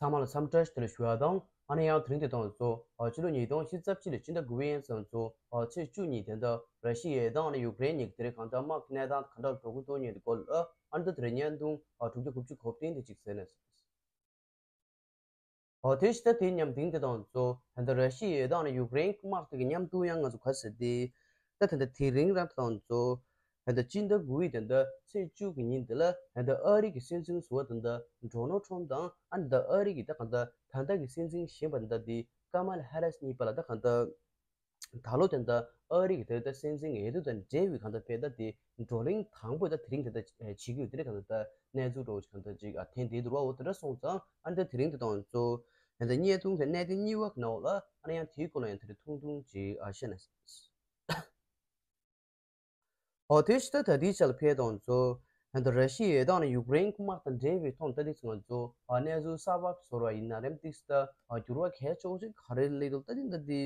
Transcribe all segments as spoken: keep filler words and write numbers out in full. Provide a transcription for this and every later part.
ཚང་མ་ལ་འཚམས་འདྲི་ཞུ་དེ་ལ་ཞུ་བ་དང་། ཨ་ནི་ཡང་དེ་རིང་དེ་དང་གཙོ་ཕྱི་ལོ་ཉིས་སྟོང་ཉི་ཤུ་རྩ་གཅིག་ལོའི་སྤྱི་ཟླ་དགུ་པའི་ཡན་ཙམ་གཙོ་ཚེས་བཅུ་ཉིན་དེ་འདྲ་ར་ཤི་ཡའི་དང་ཨ་ནི་ཡུཀ་རེན་གཉིས་ཀྱི་དེ་རིང་གང་ལྟར་དམག་གི་གནས་སྟངས་གང་འདྲ་འགྲོ་གི་འདུག་ཉེ་དུ་སྐོར་ལ་ཨ་ནི་ད་དེ་རིང་བརྙན་ཐུང་དྲུག་བརྒྱ་དགུ་བཅུ་གོ་བདུན་དེ་གཅིག་གསན་ནས། ཨོ་དེ་ཕྱི་ཟླ་དེའི་མཉམ་དེང་དེ་དང་གཙོ་ད་ལྟ་ར་ཤི་ཡའི་དང་ཨ་ནི་ཡུཀ་རེན་དམག་དེ་གི་མཉམ་དུ་ཡང་ང་ཚོ་ག་ཟེར་ཏེ། ད་ད་ལྟ་དེ་རིང་རང་དེ་དང་གཙོ། ད་ལྟ་སྤྱི་ཟླ་དགུ་པའི་ད་ལྟ་ཚེས་བཅུ་གི་ཉིན་དེ་ལ་ད་ལྟ་ཨ་རི་གི་སྲིད་འཛིན་ཟུར་པ་ད་ལྟ་ཌོ་ནལ་ཁྲོམ་དང་ཨ་ནི་ད་ཨ་རི་གི་ད་གང་ལྟར་ད་ལྟ་གི་སྲིད་འཛིན་གཞོན་པ་ད་ལྟ་དེ་ཀ་མ་ལ་ཧེ་རིས་གཉིས་བར་ལ་ད་གང་ལྟར་ད་ལོ་ད་ལྟ་ཨ་རི་གི་ད་ལྟ་སྲིད་འཛིན་འོས་བསྡུ་དང་འབྲེལ་བའི་གང་ལྟར་ཕེ་ད་དེ་བགྲོ་གླེང་དང་པོ་ད་དེ་རིང་ད་ལྟ་བྱེད་ཀྱི་ཡོད། དེ་རིང་གང་ལྟར་ད་གནས་ཚུལ་འདྲ་བོ་ཞིག་གང་ལྟར་ཅིག་ཨ་ཐེངས་འདིའི་དུ་ར་འོ་དེ་འདྲ་སོང་ཙང་ཨ་ནི་ད་དེ་རིང་དེ་དང་གཙོ་ད་ལྟ་བརྙན་ཐུང་དེ་གནད་དོན་གཉིས་པ་གི་ནང་ལ་ཨ་ནི་ཡང་དེའི་སྐོར་ལ་ཡང་དེ་རིང་ཐུང་ཐུང་ཅིག་ཨ་བཤད་ན། ཨོ་དེ་ཕྱི་ཟླ་ད་ལྟའི་ཆར་ལ་ཕེབས་དང་གཙོ་ད་ལྟ་ར་ཤི་ཡའི་དང་ཨ་ནི་ཡུཀ་རེན་དམག་དང་འབྲེལ་བའི་ཐོག་ད་ལྟའི་ཚུན་ང་ཚོ་ཨ་གནས་ཚུལ་གསར་པ་བཟོ་བ་ཡིན་ན་རེམ་ཏིག་ས་ད་འགྱུར་བ་གལ་ཆེ་བོ་ཞིག་ག་རེ་སླེབས་འདུག་ད་ལྟ་འདི་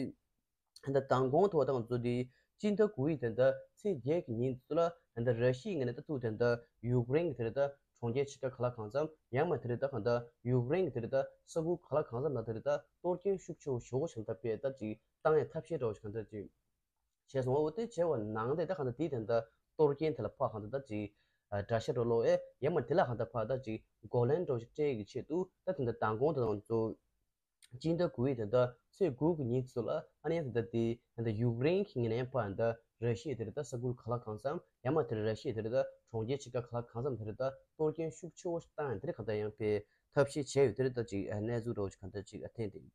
ད་ལྟ་མདང་དགོང་ཐོག་ད་ང་ཚོ་འདི་སྤྱི་ཟླ་དགུ་པའི་ད་ལྟ་ཚེས་བརྒྱད་ཀྱི་ཉིན་ཚོ་ལ་ད་ལྟ་ར་ཤི་ཡའི་ངོས་ནས་ད་ཐུག་ད་ལྟ་ཡུཀ་རེན་གྱི་དེ་རེད་ད་གྲོང་ཁྱེར་ཆེ་ཁག་ག་ལ་གང་འཚམ་ཡང་མ་དེ་རེད་ད་གང་ལྟར་ཡུཀ་རེན་གྱི་དེ་རེད་ད་ས་ཁུལ་ག་ལ་གང་འཚམ་ལ་དེ་རེད་ད་གཏོར་སྐྱོན་ཤུགས་ཆེ་བོ་ཞེ་པོ་ཞིག་ད་ཕེ་ད་ཅིག་བཏང་ཡ་ཐབས་ཤེས་འདྲ་བོ་ཞིག་གང་ལྟར་ཅིག་བྱས་སོང་། འོ་དེ་བྱས་པ་ནང་དེ་ད་གང་ལྟར་དེའི་དེ་འདྲ་གཏོར་སྐྱོན་དེ་ལ་ཕར་གང་ལྟར་ད་ཅིག་དགྲ་ཤ་འགྲོ་ལོ་ཨེ་ཡང་མ་དེ་ལ་གང་ལྟར་ཕར་ད་ཅིག་གོ་ལན་འདྲ་བོ་ཞིག་སྤྲད་ཀྱི་ཆེད་དུ་ད་དེ་འདྲ་མདང་དགོང་དེ་དང་གཙོ་སྤྱི་ཟླ་དགུ་པའི་དེ་འདྲ་ཚེས་དགུ་གི་ཉིན་ཚོ་ལ་ཨ་ནི་ཡང་དེ་འདྲ་དེ་ད་ལྟ་ཡུཀ་རེན་གྱི་ངོས་ནས་ཕར་ད་ར་ཤི་ཡའི་དེ་རེད་ད་ས་ཁུལ་ག་ལ་གང་འཚམ་ཡང་མ་དེ་ར་ཤི་ཡའི་དེ་རེད་ད་གྲོང་ཁྱེར་ཆེ་ཁག་ག་ལ་གང་འཚམ་དེ་རེད་ད་གཏོར་སྐྱོན་ཤུགས་ཆེ་བོ་ཞིག་བཏང་ཡང་དེ་རེད་གང་ལྟར་ཡང་ཕེ་ཐབས་ཤེས་བྱས་ཡོད། དེ་རེད་ད་ཅིག་གནས་ཚུལ་འདྲ་བོ་ཞིག་གང་ལྟར་ཅིག་ཐེངས་དེ་ཡིན།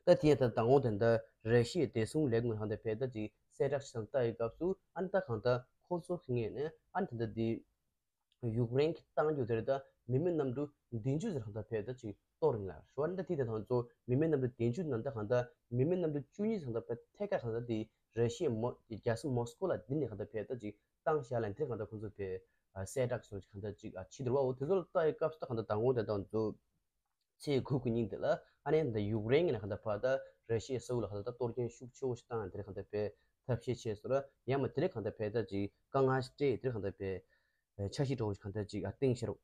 ད་དེ་ཡང་ད་མདང་དགོང་དེ་འདྲ་ར་ཤི་ཡའི་བདེ་སྲུང་ལས་ཁུངས་ལ་གང་ལྟར་ཕེ་ད་ཅིག་གསལ་བསྒྲགས་ཤིག་བཏང་ཡོད་སྐབས་སུ་ཨ་ནི་ད་གང་ལྟར་ཁོ་ཚོ་གི་ངོས་ནས་ཨ་ནི་ད་ལྟ་དེ་ཡུཀ་རེན་གྱི་གཏང་རྒྱུ་དེ་རེད་ད་མི་མེད་གནམ་གྲུ་བདུན་ཅུ་ཟེར་གང་ལྟར་ཕེ་ད་ཅིག་གཏོར་ཡིན་ལ་ཞུ་བ་ནི་ད་དེ་དེ་དང་གཙོ་མི་མེད་གནམ་གྲུ་བདུན་ཅུ་ནང་ད་གང་ལྟར་མི་མེད་གནམ་གྲུ་བཅུ་གཉིས་གང་ལྟར་ཕེ་ཐད་ཀར་གང་ལྟར་དེ་ར་ཤི་ཡའི་མོ་རྒྱལ་ས་མོ་སི་ཀོ་ལ་འདི་ནས་གང་ལྟར་ཕེ་ད་ཅིག་བཏང་བཞག་ལ་འདིར་གང་ལྟར་ཁོ་ཚོ་ཕེ་གསལ་བསྒྲགས་སོགས་གང་ལྟར་ཅིག་ཕྱི་དར་བ་འོ་དེ་ཚོ་ལ་ལྟ་ཡི་སྐབས་སུ་ད་གང་ལྟར་མདང་དགོང་དེ་དང་གཙོ། ཚེས་དགུ་གི་ཉིན་དེ་ལ་ཨ་ནི་ད་ཡུཀ་རེན་གྱི་ནས་གང་ལྟར་ཕར་ད་ར་ཤི་ཡའི་ས་ཁུལ་ལ་གང་ལྟར་གཏོར་སྐྱོན་ཤུགས་ཆེ་བོ་ཞིག་བཏང་དེར་གང་ལྟར་ཕེ་ཐབས་ཤེས་བྱས་སོང་ར་ཡང་མ་དེ་རེད་གང་ལྟར་ཕེ་ད་ཅིག་དཀའ་ངལ་ཞིག་སྤྲད་དེར་གང་ལྟར་ཕེ་འཆར་གཞི་འདྲ་བོ་ཞིག་གང་ལྟར་ཅིག་ཨ་བཏིང་ཤེར་རོ།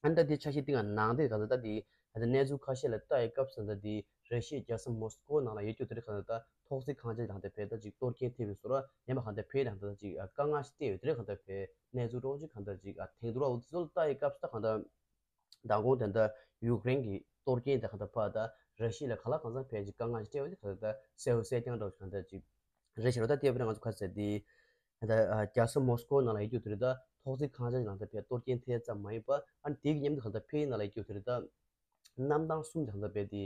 ཨ་ནི་ད་དེ་འཆར་གཞི་བཏིང་བ་ནང་དེ་གང་ལྟར་ད་དེ་ད་གནས་ཚུལ་ཁ་ཤས་ལ་ལྟ་ཡི་སྐབས་སུ་ད་དེ་ར་ཤི་ཡའི་རྒྱལ་ས་མོ་སི་ཀོ་ནང་ལ་ཡོད་རྒྱུ་དེར་གང་ལྟར་ད་ཐོག་བརྩེགས་ཁང་ཆ་གང་ལྟར་ཕེ་ད་ཅིག་གཏོར་སྐྱོན་ཐེབས་ཡོད་སོང་ར་ཡང་མ་གང་ལྟར་ཕེ་ད་གང་ལྟར་ཅིག་དཀའ་ངལ་ཞིག་སྤྲད་ཡོད་དེར་གང་ལྟར་ཕེ་གནས་ཚུལ་འདྲ་བོ་ཅིག་གང་ལྟར་ཅིག་ཨ་ཐེངས་དུ་ར་འོ་དེ་ཚོ་ལ་ལྟ་ཡི་སྐབས་སུ་ད་གང་ལྟར། མདང་དགོང་དེ་འདྲ་ཡུཀ་རེན་གྱི་གཏོར་སྐྱོན་དེ་གང་ལྟར་ཕར་ད་ར་ཤི་ཡ་ལ་ག་ལ་གང་འཚམ་ཕལ་ཆེར་དཀའ་ངལ་ཞིག་སྤྲད་པ་དེ་གང་ལྟར་ད་གསལ་པོ་གསལ་རྐྱང་འདྲ་བོ་ཞིག་གང་ལྟར་ཅིག་རེད་ཤག་རོ། ད་ལྟ་བར་ང་ཚོ་ག་ཟེར་དེ་ད་རྒྱལ་ས་མོ་སི་ཀོ་ནང་ལ་ཡོད་རྒྱུ་དེ་རེད། ད་ཐོག་བརྩེགས་ཁང་ཆ་ནང་དུ་ཕར་གཏོར་སྐྱོན་ཐེབས་ཙམ་མ་ཡིན་པ་ཨ་ནི་དེ་གི་མཉམ་དུ་གང་ལྟར་ཕར་ཡུལ་ནང་ལ་ཡོད་རྒྱུ་དེ་རེད། ད་གནམ་ཐང་གསུམ་དེ་གང་ལྟར་ཕར་དེ་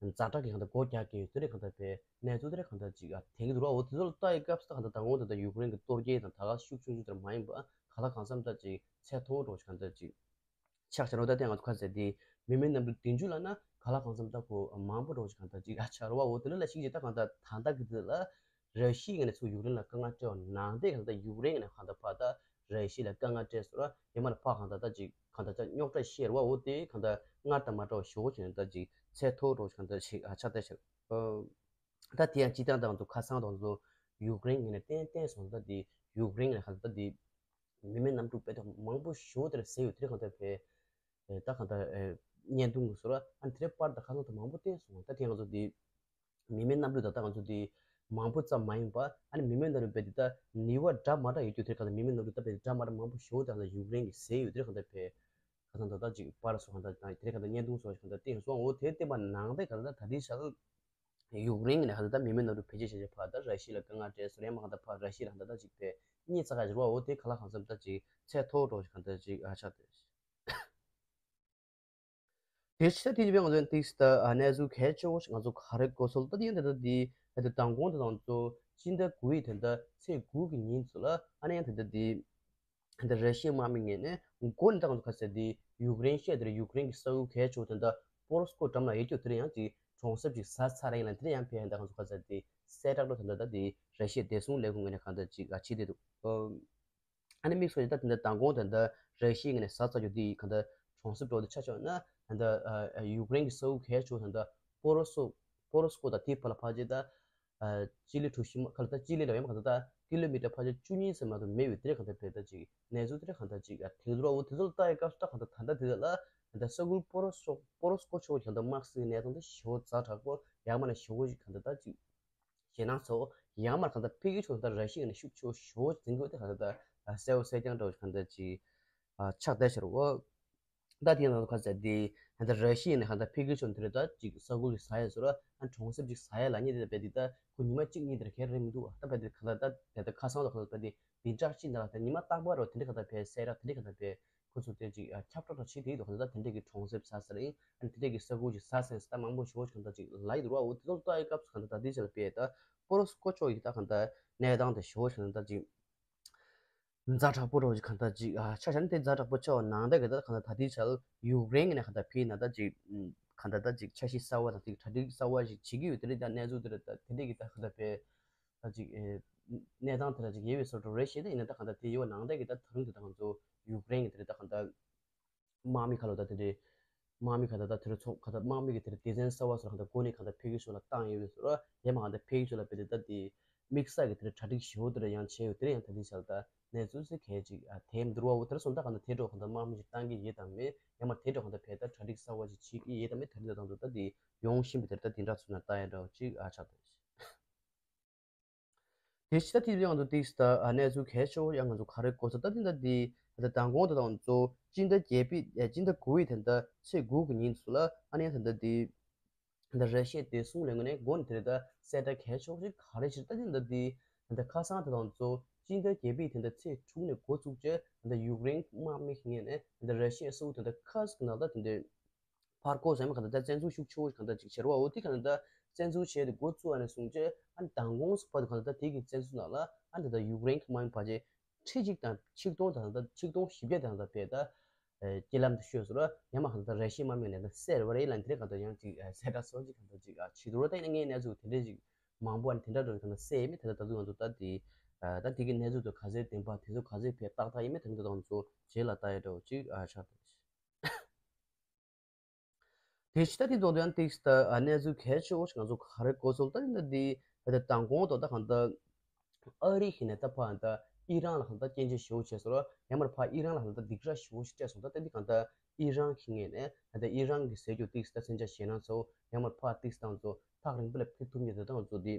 ཛ་དྲག་གི་གང་ལྟར་སྒོ་རྒྱག་གི་ཡོད་དེ་རེད། གང་ལྟར་ཕར་གནས་ཚུལ་དེ་རེད་གང་ལྟར་ཅིག་ཨ་དེང་གི་འདུག་ར། འོ་དེ་ཚོ་ལ་ལྟ་ཡི་སྐབས་སུ་ད་གང་ལྟར་མདང་དགོང་དེ་ད་ཡུཀ་རེན་གྱི་གཏོར་སྐྱོན་དང་ད་ག་ཤུགས་ཆུང་ཆུང་དེ་མ་ཡིན་པ་ག་ལ་གང་འཚམ་ད་ཅིག་ཚད་མཐོ་བོ་འདྲ་བོ་ཞིག་གང་ལྟར་ཅིག་ཆགས་བྱས་རོ། ད་ལྟ་ང་ཚོ་ག་ཟེར་དེ་མི་མེད་གནམ་གྲུ་བདུན་ཅུ་ལབ་ན་ག་ལ་གང་འཚམ་ད་ཁོ་མང་པོ་འདྲ་བོ་ཞིག་གང་ལྟར་ཅིག་ཨ་ཆགས་རོ་བ། འོ་དེ་ལ་ལ་ཞིག་ཅིག་ད་གང་ལྟར་ད་ལྟ་གི་དེ་ལ་ར་ཤི་ཡའི་ངོས་ནས་ཚུར་ཡུཀ་རེན་ལ་དཀའ་ངལ་སྤྲད་པ་ནང་དེ་གང་ལྟར་ཡུཀ་རེན་ངོས་ནས་གང་ལྟར་ཕར་ད་ར་ཤི་ཡ་ལ་དཀའ་ངལ་སྤྲད་སོང་ར་ཡང་མ་ལ་ཕར་གང་ལྟར་ད་ཅིག་གང་ལྟར་ད་རྙོག་དྲ་བཤད་རོ་བ། འོ་དེ་གང་ལྟར་སྔར་དང་མ་འདྲ་བ་ཞེ་པོ་ཅིག་ནས་ད་ཅིག་ཚད་མཐོ་འདྲ་བོ་ཞིག་གང་ལྟར་ཅིག་ཨ་ཆགས་བསྡད་ཤག་ཨ་ད་དེ་ཡང་སྤྱིར་བཏང་ད་ང་ཚོ་ཁ་སང་ད་ང་ཚོ་ཡུཀ་རེན་ངོས་ནས་བསྟན་བསྟན་སོང་། ད་དེ་ཡུཀ་རེན་ངོས་ནས་གང་ལྟར་ད་དེ་མི་མེད་གནམ་གྲུ་དཔེ་ད་མང་པོ་ཞེ་པོ་དེར་བཟོས་ཡོད། དེ་རེད་གང་ལྟར་ཕར་ད་གང་ལྟར་བརྙན་ཐུང་གི་བཟོ་ར་ཨ་ནི་དེ་རེད་པར་ད་ཁ་སང་ད་མང་པོ་བསྟན་སོང་། ད་དེ་ང་ཚོ་དེ་མི་མེད་གནམ་གྲུ་ད་ད་ང་ཚོ་དེ་མང་པོ་ཙམ་མ་ཡིན་པ་ཨ་ནི་མི་མེད་གནམ་གྲུ་དཔེ་དེ་ད་ནུས་པ་འདྲ་མ་འདྲ་ཡོད་རྒྱུ་དེ་རེད། གང་ལྟར་མི་མེད་གནམ་གྲུ་ད་དཔེ་དེ་འདྲ་མ་འདྲ་མང་པོ་ཞེ་པོ་དེ་གང་ལྟར་ཡུཀ་རེན་གྱིས་བཟོས་ཡོད། དེ་རེད་གང་ལྟར་ཕར་ཁ་སང་ད་ད་ཅིག་པར་སོགས་གང་ལྟར་དང་དེ་རེད་གང་ལྟར་བརྙན་ཐུང་སོགས་གང་ལྟར་བསྟན་སོང་། འོ་དེ་བསྟན་པ་ནང་དེ་གང་ལྟར་ད་ལྟའི་ཆར་ཡུཀ་རེན་གྱི་ནས་གང་ལྟར་ད་མི་མེད་གནམ་གྲུ་བེད་སྤྱོད་བྱས་བྱས་ཕར་ད་ར་ཤི་ཡ་ལ་དཀའ་ངལ་སྤྲད་སོང་རེད། མ་གང་ལྟར་ཕར་ར་ཤི་ཡ་ལ་གང་ལྟར་ད་ཅིག་ཕར་གཉིད་ཚ་ག་ཞིག་རེད་བ། འོ་དེ་ག་ལ་གང་འཚམ་ད་ཅིག་ཚད་མཐོ་འདྲ་བོ་ཞིག་གང་ལྟར་ཅིག་ཨ་ཆགས་བསྡད། དེ་ཕྱི་ད་དེ་ནས་ང་ཚོ་ཏིག་ས་ད་གནས་ཚུལ་གལ་ཆེ་བོ་ཞིག་ང་ཚོ་ག་རེ་གོ་སོང་ད་དེ་ཡང་ད་ད་དེ་ད་ད་མདང་དགོང་དེ་དང་ཚོ་སྤྱི་ཟླ་དགུ་ཡི་ད་ད་ཚེས་དགུ་གི་ཉིན་ཚོ་ལ་ཨ་ནི་ཡང་ད་ད་དེ། ད་ར་ཤི་ཡའི་དམག་མི་ངོས་ནས་མགོ་ནས་ད་ང་ཚོ་ག་ཟེར་དེ་ཡུཀ་རེན་བཤད་དེ་རེད། ཡུཀ་རེན་གྱི་ས་ཁུལ་གལ་ཆེ་བོ་དེ་འདྲ་པོ་རོ་སི་ཀོ་འགྲམ་ལ་ཡོད་རྒྱུ་དེ་རེད། ཡང་ཅིག་གྲོང་གསེབ་ཅིག་ཟ་ཚར་ཡིན་ལ་དེ་རེད། ཡང་ཕེ་ཡང་ད་ང་ཚོ་ག་ཟེར་དེ་གསལ་བསྒྲགས་འགྲོ་དེ་འདྲ་ད་དེ་ར་ཤི་ཡའི་བདེ་སྲུང་ལས་ཁུངས་ངོས་ནས་གང་ལྟར་ཅིག་ཨ་བྱེད་བསྡད་འདུག་ཨ་ནི་དམིགས་སུ་ད་དེ་འདྲ་མདང་དགོང་དེ་འདྲ་ར་ཤི་ཡའི་ངོས་ནས་ཟ་ཚར་རྒྱུ་དེ་གང་ལྟར་གྲོང་གསེབ་འགྲོ་དེ་ཆ་བཞག་ན་ད་ཡུཀ་རེན་གྱི་ས་ཁུལ་གལ་ཆེ་བོ་དེ་འདྲ་པོ་རོ་སོ་པོ་རོ་སི་ཀོ་དང་དེའི་བར་ལ་ཕལ་ཆེར་ད་ཨ་སྤྱི་ལེ་གྲུ་བཞི་མ་ག་ལ་ད་སྤྱི་ལེ་ལ་ཡོད་མ་ག་ད་ད་ ཀི་ལོ་མི་ཊར་ཕལ་ཆེར་བཅུ་གཉིས་ཙམ་མ་གཏོགས་མེད་པའི་དེ་འདྲ་གང་ལྟར་བས་ད་ཅིག་གནས་ཚུལ་དེ་འདྲ་གང་ལྟར་ཅིག་ཨ་ཐེངས་རྡོ་ར་འོ་དེ་ཚོ་ལ་ལྟ་ཡི་སྐབས་སུ་ད་གང་ལྟར་ད་ལྟ་དེ་ལ་ད་ལྟ་ས་ཁུལ་པོ་རོ་སོ་པོ་རོ་སྐོ་ཆོག་གི་ད་ལྟ་དམག་སའི་གནས་སྟངས་དེ་ཞེ་པོ་ཛ་དྲག་པོ་ཡང་མ་ན་ཞེ་པོ་ཅིག་གང་ལྟར་ད་ཅིག་ཞེད་སྣང་ཚ་པོ་ཡང་མ་གང་ལྟར་འཕེལ་གྱི་ཆོག་ད་ར་ཤི་ཡ་ནས་ཤུགས་ཆེ་ཞེ་པོ་འཛིན་དགོས་དེ་གང་ལྟར་ད་གསལ་པོ་གསལ་རྐྱང་འདྲ་བོ་གང་ལྟར་ཅིག་ཨ་ཆགས་བསྡད་ཤག་རོ། ད་དེ་ཡང་ཁ་ཟེར་དེ་ད་ལྟ་ར་ཤི་ཡ་ནས་ཧ་ད་འཕེལ་རྒྱས་ཕྱོགས་འདིར་ད་ཅིག་ས་ཁུལ་གྱི་ཟ་ཡ་བཟོ་ར་ཨ་གྲོང་གསེབ་ཅིག་ཟ་ཡ་ལ་ཉེ་དེ་ད་བས་དེ་ད་ཁོ་ཉི་མ་གཅིག་གཉིས་དེར་ཁྱེར་རེད་མི་འདུག་ད་བས་དེ་ག་ལ་ད་དེ་ད་ཁ་སང་ད་ཁ་ལ་ད་དེ་བདུན་ཕྲག་གཅིག་ད་ལ་ད་ཉི་མ་རྟག་པར་རོ་དེ་འདྲ་ག་ད་བས་སེ་ར་དེ་འདྲ་ག་ད་བས་ཁོ་ཚོ་དེ་ཅིག་ཨ་ཁྱབ་བསྒྲགས་བྱེད་དེ་འདུག་ག་ད་དེ་འདྲ་གི་གྲོང་གསེབ་ཟ་ས་རེད་ཨ་དེ་འདྲ་གི་ས་ཁུལ་གྱི་ཟ་སེམས་ད་མང་པོ་ཞོ་ག་ད་ཅིག་ལ་ཡི་འདུག་རོ། འོ་དེ་ཚོ་ལྟ་ཡི་སྐབས་སུ་ག་ད་ད་དེ་ཆ་ལ་བས་ད་པོ་རོ་སྐོ་ཆོག་ཡི་ད་ག་ད་གནས་སྟངས་དེ་ཞོ་ག་ད་ཅིག་ཛ་དྲག་པོ་རོ་ཅིག་གང་ལྟར་ཅིག་ཨ་ཆ་བཞག་ན་དེ་ཛ་དྲག་པོ་ཆེ་བ་ནང་ལྟར་གི་ད་གང་ལྟར་ད་ལྟའི་ཆར་ཡུཀ་རེན་གི་ནས་གང་ལྟར་ཕེབས་ན་ད་ཅིག་གང་ལྟར་ད་ཅིག་འཆར་གཞི་གསར་བ་དང་ཅིག་གྲ་སྒྲིག་གསར་བ་ཞིག་བྱེད་ཀྱི་ཡོད་དེ་རེད། ད་གནས་ཚུལ་དེ་རེད། ད་དེ་འདྲས་ཀྱི་ད་གང་ལྟར་བས་ད་ཅིག་ཨེ་གནས་སྟངས་དེ་ལ་ཅིག་ཡལ་བའི་བཟོ་འདྲ་རེད་ཤེས་ད་ཡིན་ན་ད་གང་ལྟར་དེ་ཡོད་ནང་ལྟར་གི་ད་ད་རུང་དེ་ད་ང་ཚོ་ཡུཀ་རེན་གི་དེ་རེད། ད་གང་ལྟར་དམག་མི་ཁ་ལོ་ད་དེ་འདྲས་དམག་མི་ཁ་ད་ད་དེ་རེད་ཚོགས་ཁ་ད་དམག་མི་གི་དེ་རེད་སྡེ་ཚན་གསར་བ་སོགས་གང་ལྟར་འགོ་ནས་གང་ལྟར་ཕེབས་ཀྱི་ཞོར་ལ་བཏང་ཡོད་པའི་བཟོ་ར་ཡང་མ་གང་ལྟར་ཕེབས་ཀྱི་ཞོར་ལ་བས་དེ་ད་དེ། དམིགས་བསལ་གྱི་དེར་གྲ་སྒྲིག་ཞེ་པོ་དེར་ཡང་བྱས་ཡོད་དེར་ཡང་ད་ལྟའི་ཆར་ད་གནས་ཚུལ་ཟེར་གལ་ཅིག་ཨ་དེ་མི་འདུག་བ། འོ་དེར་སོང་ད་ག་ན་དེ་འགྲོ་གང་ལྟར་དམག་མི་ཞིག་བཏང་གི་ཡོད་དམ་མེད་ཡང་མ་དེ་འགྲོ་གང་ལྟར་བས་ད་གྲ་སྒྲིག་གསར་བ་ཞིག་བྱེད་ཀྱི་ཡོད་དམ་མེད་ད་རེས་ད་དང་དུ་ད་དེ་ཡོང་བཞིན་པའི་དེར་ད་དེ་འདྲ་ཚུལ་ན་ལྟ་ཡ་འདྲ་བ་ཅིག་ཨ་ཆགས་ད། དེ་ཕྱི་ད་དེ་ཡང་དུ་ཏིག་ད་ཨ་གནས་ཚུལ་གལ་ཆེ་བོ་ཡང་ང་ཚོ་ག་རེ་གོ་ས་ད་དེ་ད་དེ་ད་ད་མདང་དགོང་དེ་དང་ཚོ་སྤྱི་ཟླ་བརྒྱད་པའི་ཨ་སྤྱི་ཟླ་དགུ་བའི་དེ་ད་ཚེས་དགུ་གི་ཉིན་ཚོ་ལ་ཨ་ནི་ད་ད་དེ། ད་ར་ཤི་ཡའི་བདེ་སྲུང་ལས་ཁུངས་ནས་འགོ་ནས་དེ་རེད་ད་གསལ་བསྒྲགས་གལ་ཆེ་བོ་ཞིག་ག་རེ་ཞིག་ད་ཅི་འདི་འདི་ད་ཁ་སང་དེ་དང་གཙོ་སྤྱི་ཟླ་བརྒྱད་པའི་དེ་འདྲ་ཚེས་དྲུག་ནས་འགོ་བཙུགས་རྗེས་ད་ཡུཀ་རེན་དམག་མི་ངོས་ནས་ད་ར་ཤི་ཡའི་ས་ཁུལ་དེ་འདྲ་ཁ་ཟིག་ནང་ད་དེ་འདྲ་ཕར་རྒོལ་ཟེར་མ་གང་ད་ད་བཙན་འཛུལ་ཤུགས་ཆེ་བོ་ཞིག་གང་ད་ཅིག་བྱེད་རོགས་འོ་དེ་གང་ད་བཙན་འཛུལ་བྱས་ཏེ་འགོ་བཙུགས་ཨ་ནས་བཟུང་རྗེས་ཨ་ནི་མདང་དགོང་སུ་བར་དུ་གང་ད་དེ་གི་བཙན་འཛུལ་ནང་ལ་ཨ་ནི་ད་ཡུཀ་རེན་དམག་མི་ཕལ་ཆེར་ཁྲི་གཅིག་དང་ཆིག་སྟོང་དང་ད་ཆིག་སྟོང་བཞི་བརྒྱ་དང་ད་བས་ད། རྐྱེན་ལམ་དུ་ཤོད་ཟེར་ར་ཡང་མ་གང་ལྟར་ར་ཤི་ཡའི་དམག་མི་ནས་ད་གསལ་བ་རེད་ལ་འདི་རེད་གང་ལྟར་ཡང་ཅིག་གསལ་བསྒྲགས་སོགས་ཅིག་གང་ལྟར་ཅིག་བྱེད་འདུག་ར། ད་ཡིན་ན་ངའི་གནས་ཚུལ་དེ་འདྲས་ཅིག་མང་པོ་ཨ་ནི་དེ་འདྲ་འགྲོ་གི་གང་ལྟར་གསལ་ཡིན་མིན་དེ་ལྟར་ད་དུང་ང་ཚོ་ད་དེ་ད་དེ་གི་གནས་ཚུལ་དུ་ག་ཚད་བདེན་པ་དེ་ཚོ་ག་ཚད་ཕེབས་ཏག་ཏག་ཡིན་མིན་དེ་འདྲ་ད་ང་ཚོ་རྗེས་ལ་ལྟ་ཡ་འདྲ་བོ་ཅིག་ཆགས་འདུག་དེ་ཕྱི་ད་དེ་ཐོག་ཏུ་ཡང་ཏིག་ད་གནས་ཚུལ་གལ་ཆེ་བོ་ཞིག་ང་ཚོ་ག་རེ་གོ་སོང་ད་ཡིན་ད་དེ་ད་དང་གོང་དུ་ད་གང་ལྟར་ཨ་རི་ཁྱི་ནས་ད་ཕ་ད་ཨི་རན་ལ་གང་ལྟར་སྐྱོན་བརྗོད་ཞེ་བོ་བྱས་སོང་ར་ཡང་མར་ཕ་ཨི་རན་ལ་གང་ལྟར་སྡིགས་ར་ཞེ་བོ་ཞིག་སྤྲད་སོང་ད་ད་འདི་གང་ལྟར་ཨི་རན་ཁྱི་ངོས་ནས་ད་ཨི་རན་གི་ཟེར་རྒྱུ་ཏིག་ད་མཚོན་ཆ་ཞེ་ན་ཚོ་ཡང་མར་ཕ་ཏིག་ད་ང་ཚོ་ཐག་རིང་པོ་ལ་ཕེབས་ཐུབ་མཁན་དེ་ད་ང་ཚོ་དེ།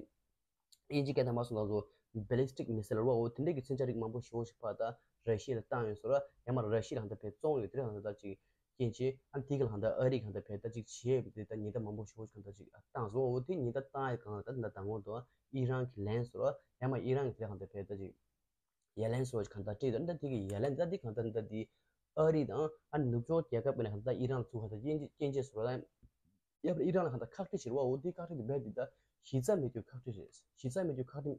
དབྱིན་ཇི་སྐད་ཐ་མ་སོང་ལ་བཟོ་ballistic missile་ར་བ་འོ་དེ་འདྲས་ཀྱི་མཚོན་ཆ་རིགས་མང་པོ་ཞེ་བོ་ཞིག་ཕར་ད་ར་ཤི་ཡ་ལ་བཏང་ཡོད་སོ་ར་ཡང་མ་ར་ཤི་ཡ་ལ་གང་ལྟར་བས་བཙོང་ཡོད་དེ་རེད་གང་ལྟར་ད་ཅིག་རྐྱེན་བྱས་ཨ་ནི་དེ་ག་ལ་གང་ལྟར་ཨ་རི་གང་ལྟར་བས་ད་ཅིག་བྱེད་ཡོད་པ་དེ་ད་ཉེན་བརྡ་མང་པོ་ཞེ་བོ་ཞིག་གང་ལྟར་ཅིག་བཏང་སོང་འོ་དེ་ཉེན་བརྡ་བཏང་ཡོད་གང་ལ་ད་དེ་འདྲ་དང་པོ་དུ་ཨི་རན་གྱི་ལན་སོ་ར་ཡང་མ་ཨི་རན་གྱི་དེ་གང་ལྟར་བས་ད་ཅིག་ཡ་ལན་སོ་ཞིག་གང་ལྟར་སྤྲད་ཡོད་ད་དེ་གི་ཡ་ལན་ད་དེ་གང་ལྟར་ད་དེ་ཨ་རི་དང་ཨ་ནི་ནུབ་ཕྱོགས་རྒྱལ་ཁབ་ཀྱི་ནས་གང་ལྟར་ཨི་རན་ཚུར་གང་ལྟར་རྐྱེན་བྱས་རྐྱེན་བྱས་སོ་ར། ཡང་ཨི་རན་ལ་གང་ལྟར་ཁག་དཀྲི་བྱེད་རོགས་འོ་དེ་ཁག་དཀྲི་དེ་རྦད་དེ་ད་གཞི་རྩ་མེད་རྒྱུ་ཁག་དཀྲི་རེད། གཞི་རྩ་མེད་རྒྱུ་ཁག་དཀྲི་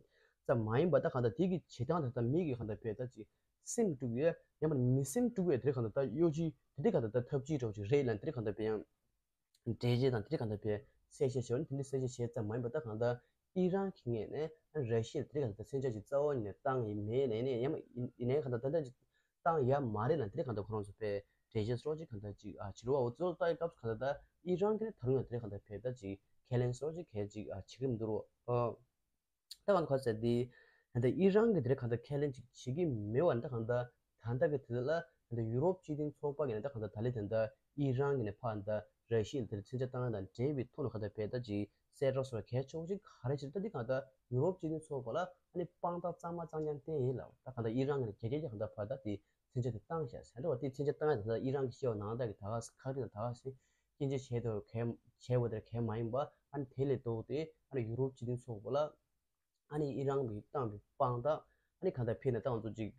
ཙམ་མ་ཡིན་པ་ད་གང་ལྟར་དེ་གི་བྱེད་སྟངས་དེ་ད་མི་གི་གང་ལྟར་བས་ད་ཅིག་སེམས་དཀྲུག་ཡས་ཡང་མ་མི་སེམས་དཀྲུག་ཡས་དེ་གང་ལྟར་ད་གཡོ་ཇུས་དེ་འདྲ་གང་ལྟར་ད་ཐབས་ཇུས་འདྲ་བོ་ཅིག་རེད་ལ་དེ་འདྲ་གང་ལྟར་བས་ཡང་འགྲེལ་བཤད་དང་དེ་འདྲ་གང་ལྟར་བས་གསལ་བཤད་བྱས་པ་ནི་དེ་འདྲ་གསལ་བཤད་བྱས་ཙམ་མ་ཡིན་པ་ད་གང་ལྟར་ཨི་རན་གྱི་ངོས་ནས་ར་ཤི་ཡ་དེ་འདྲ་གང་ལྟར་མཚོན་ཆ་ཅིག་རྩ་བ་ཉིད་ནས་བཏང་ཡི་མེད་ལས་ནས་ཡང་མ་ཡིན་ནའི་གང་ལྟར་ད་ལྟ་ཅིག་བཏང་ཡ་མ་རེད་ལ་དེ་འདྲ་གང་ལྟར་ཁོ་རང་ཚོ་བས་འགྲེལ་བཤད་སོགས་ཅིག་གང་ལྟར་ཅིག་ཨ་བྱེད་རོགས་འོ་ཚོ་ལྟ་ཡི་སྐབས་སུ་གང་ལྟར་ད་ཨི་རན་གྱི་ད་རུང་ཡང་དེ་འདྲ་གང་ལྟར་བས་ད་ཅིག་ཁས་ལེན་སོགས་ཅིག་གལ་ཅིག་ཨ་བྱེད་ཀྱི་མི་འདུག་རོགས། ཨ་ད་གང་ལྟར་ག་ཟེར་དེ་ད་ལྟ་ཨི་རན་གྱི་དེ་འདྲ་གང་ལྟར་ཁས་ལེན་ཅིག་བྱེད་ཀྱི་མེད་པ་འདྲ་གང་ལྟར་ད་ལྟ་གི་དེ་ལ་ད་ལྟ་ཡུ་རོབ་སྤྱི་མཐུན་ཚོགས་པ་གི་ནས་ད་གང་ལྟར་ད་ལྟ་དེ་འདྲ་ཨི་རན་གྱི་ནས་ཕར་ད་ར་ཤི་ཡ་ལ་དེ་འདྲ་མཚོན་ཆ་བཏང་ཡ་དང་འབྲེལ་བའི་ཐོག་ནས་གང་ལྟར་བས་ད་ཅིག་གསལ་བསྒྲགས་སོགས་གལ་ཆེ་བོ་ཅིག་ག་རེ་བྱེད་ད་འདི་གང་ལྟར་ཡུ་རོབ་སྤྱི་མཐུན་ཚོགས་པ་ལ་ཨ་ནི་དཔང་རྟགས་གཙང་མ་གཙང་རྐྱང་བསྟན་ཡིན་ལབ། ད་གང་ལྟར་ཨི་རན་གྱི་ནས་རྒྱ་སྐྱེད་ཀྱི་གང་ལྟར་ཕར་ད་དེ་མཚོན་ཆ་དེ་བཏང་ཤག་ཟེར་འདྲ་བ་དེ་མཚོན་ཆ་བཏང་ཡ་དེ་ད་ཨི་རན་གྱི་བཤད་པ་ནང་ལྟར་གྱི་ད་ག་ཁག་དཀྲི་དང་ད་ག་སེ་སྐྱོན་བརྗོད་བྱས་དོ་གལ་བྱས་པ་དེར་གལ་མ་ཡིན་པ་ཨ་ནི་དེ་ལས་ལྡོག་སྟེ་ཨ་ནི་ཡུ་རོབ་སྤྱི་མཐུན་ཚོགས་པ་ལ་ཨ་ནི་ཨི་རན་གྱིས་བཏང་པའི་དཔང་རྟགས་ཨ་ནི་གང་ལྟར་ཕེབས་ནས་ད་ང་ཚོ་ཅིག་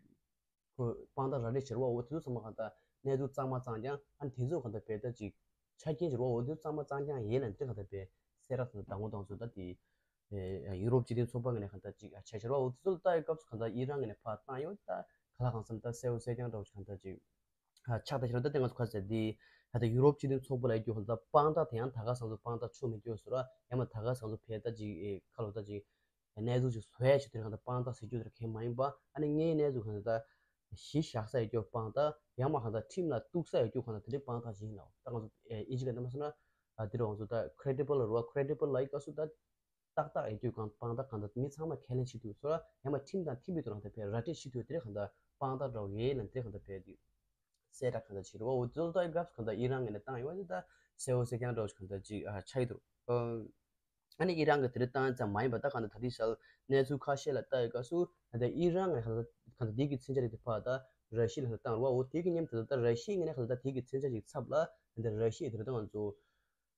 ཁོ་དཔང་རྟགས་རག་ལས་བྱེད་རོགས་འོ་དེ་ཚོ་ཚང་མ་གང་ལྟར་གནས་ཚུལ་གཙང་མ་གཙང་རྐྱང་ཨ་ནི་དེ་ཚོ་གང་ལྟར་བས་ད་ཅིག་ཆ་རྐྱེན་བྱེད་རོགས་འོ་དེ་ཚོ་གཙང་མ་གཙང་རྐྱང་ཡིན་ལ་འདི་གང་ལྟར་བས་གསལ་བསྒྲགས་དང་ཟླ་ངོ་དང་ཚོ་ད་དེ་ཡུ་རོབ་སྤྱི་མཐུན་ཚོགས་པ་ངོས་ནས་གང་ལྟར་ཅིག་ཆ་བཞག་རོགས་འོ་དེ་ཚོ་ལྟ་ཡི་སྐབས་སུ་གང་ལྟར་ཨི་རན་ངོས་ནས་ཕར་བཏང་ཡོད་ད་ག་ལ་གང་འཚམ་ད་གསལ་བོ་གསལ་རྐྱང་འདྲ་བོ་ཞིག་གང་ལྟར་ཅིག་ཆགས་ད་ཤར་ད་དེ་ང་ཚོ་ཁ་ཟེར་དེ་ད་ལྟ་ཡུ་རོབ་སྤྱི་མཐུན་ཚོགས་པ་ལ་ཡོད་རྒྱུ་ཧོལ་ད་དཔང་རྟགས་དེ་ཡང་ད་ག་སང་ཚོ་དཔང་རྟགས་ཆོ་མི་འགྱོ་ཟེར་ར་ཡང་མ་ད་ག་སང་ཚོ་ཕེ་ད་ཅིག་ཨེ་ཁ་ལོ་ད་ཅིག་གནས་ཚུལ་ཅིག་བཟོ་ཡ་ཞིག་དེ་གང་ལྟར་དཔང་རྟགས་ཟེར་རྒྱུ་དེ་གང་མ་ཡིན་པ་ཨ་ནི་ངའི་གནས་ཚུལ་གང་ལྟར་ད་གཞི་བཞག་ས་ཡོད་རྒྱུ་དཔང་རྟགས་ཡང་མ་གང་ལྟར་ཁྲིམས་ལ་གཏུགས་ས་ཡོད་རྒྱུ་གང་ལྟར་དེ་འདྲའི་དཔང་རྟགས་ཤིག་ཡིན་ནོ། ད་ང་ཚོ་ཨེ་ཨིན་ཇི་སྐད་ནང་མ་སོང་ན་ད་དེ་རུ་ང་ཚོ་ད་credible་རུ་བ་credible་ལ་ཡི་སྐབས་སུ་ད། ཏག་ཏག་ཡོད་དུས་གང་དཔང་རྟགས་གང་ལྟར་མི་ཚང་མ་ཁས་ལེན་བྱེད་ཐུབ་སོ་ལ་ཡང་མ་ཁྲིམས་དང་མཐུན་པའི་ཐོག་ནས་དེ་བས་ར་སྤྲོད་བྱེད་ཐུབ་དེ་རེད་གང་ལྟར་དཔང་རྟགས་འདྲ་བོ་ཡོད་ལ་དེ་རེད་གང་ལྟར་བས་དེ་གསལ་བསྒྲགས་གང་ལྟར་བྱེད་རེད་བ། འོ་དེ་ཚོ་ལྟ་ཡི་སྐབས་སུ་གང་ལྟར་ཨི་རན་ངོས་ནས་བཏང་ཡོད་པ་དེ་ད་གསལ་བོ་གསལ་རྐྱང་འདྲ་བོ་ཞིག་གང་ལྟར་ཅིག་ཨ་ཆགས་ཡོད་འདུག་ཨ་ནི་ཨི་རན་གྱིས་དེ་རིང་བཏང་ཙམ་མ་ཡིན་པ་ད་གང་ལྟར་ད་ལྟའི་ཆར་གནས་ཚུལ་ཁ་ཤས་ལ་ལྟ་ཡི་སྐབས་སུ་ད་ལྟ་ཨི་རན་ངོས་གང་ལྟར་གང་ལྟར་དེ་གི་མཚོན་ཆ་རིགས་དེ་ཕར་ད་ར་ཤི་ཡ་ལ་བཏང་རེད་བ། འོ་དེ་གི་མཉམ་དུ་ད་ལྟ་ར་ཤི་ཡའི་ངོས་ནས་གང་ལྟར་ད་དེ་གི་མཚོན་ཆ་ཞིག་ཚབ་ལ་ད་ལྟ་ར་ཤི་ཡས་དེ་རིང་ད་ང་ཚོ་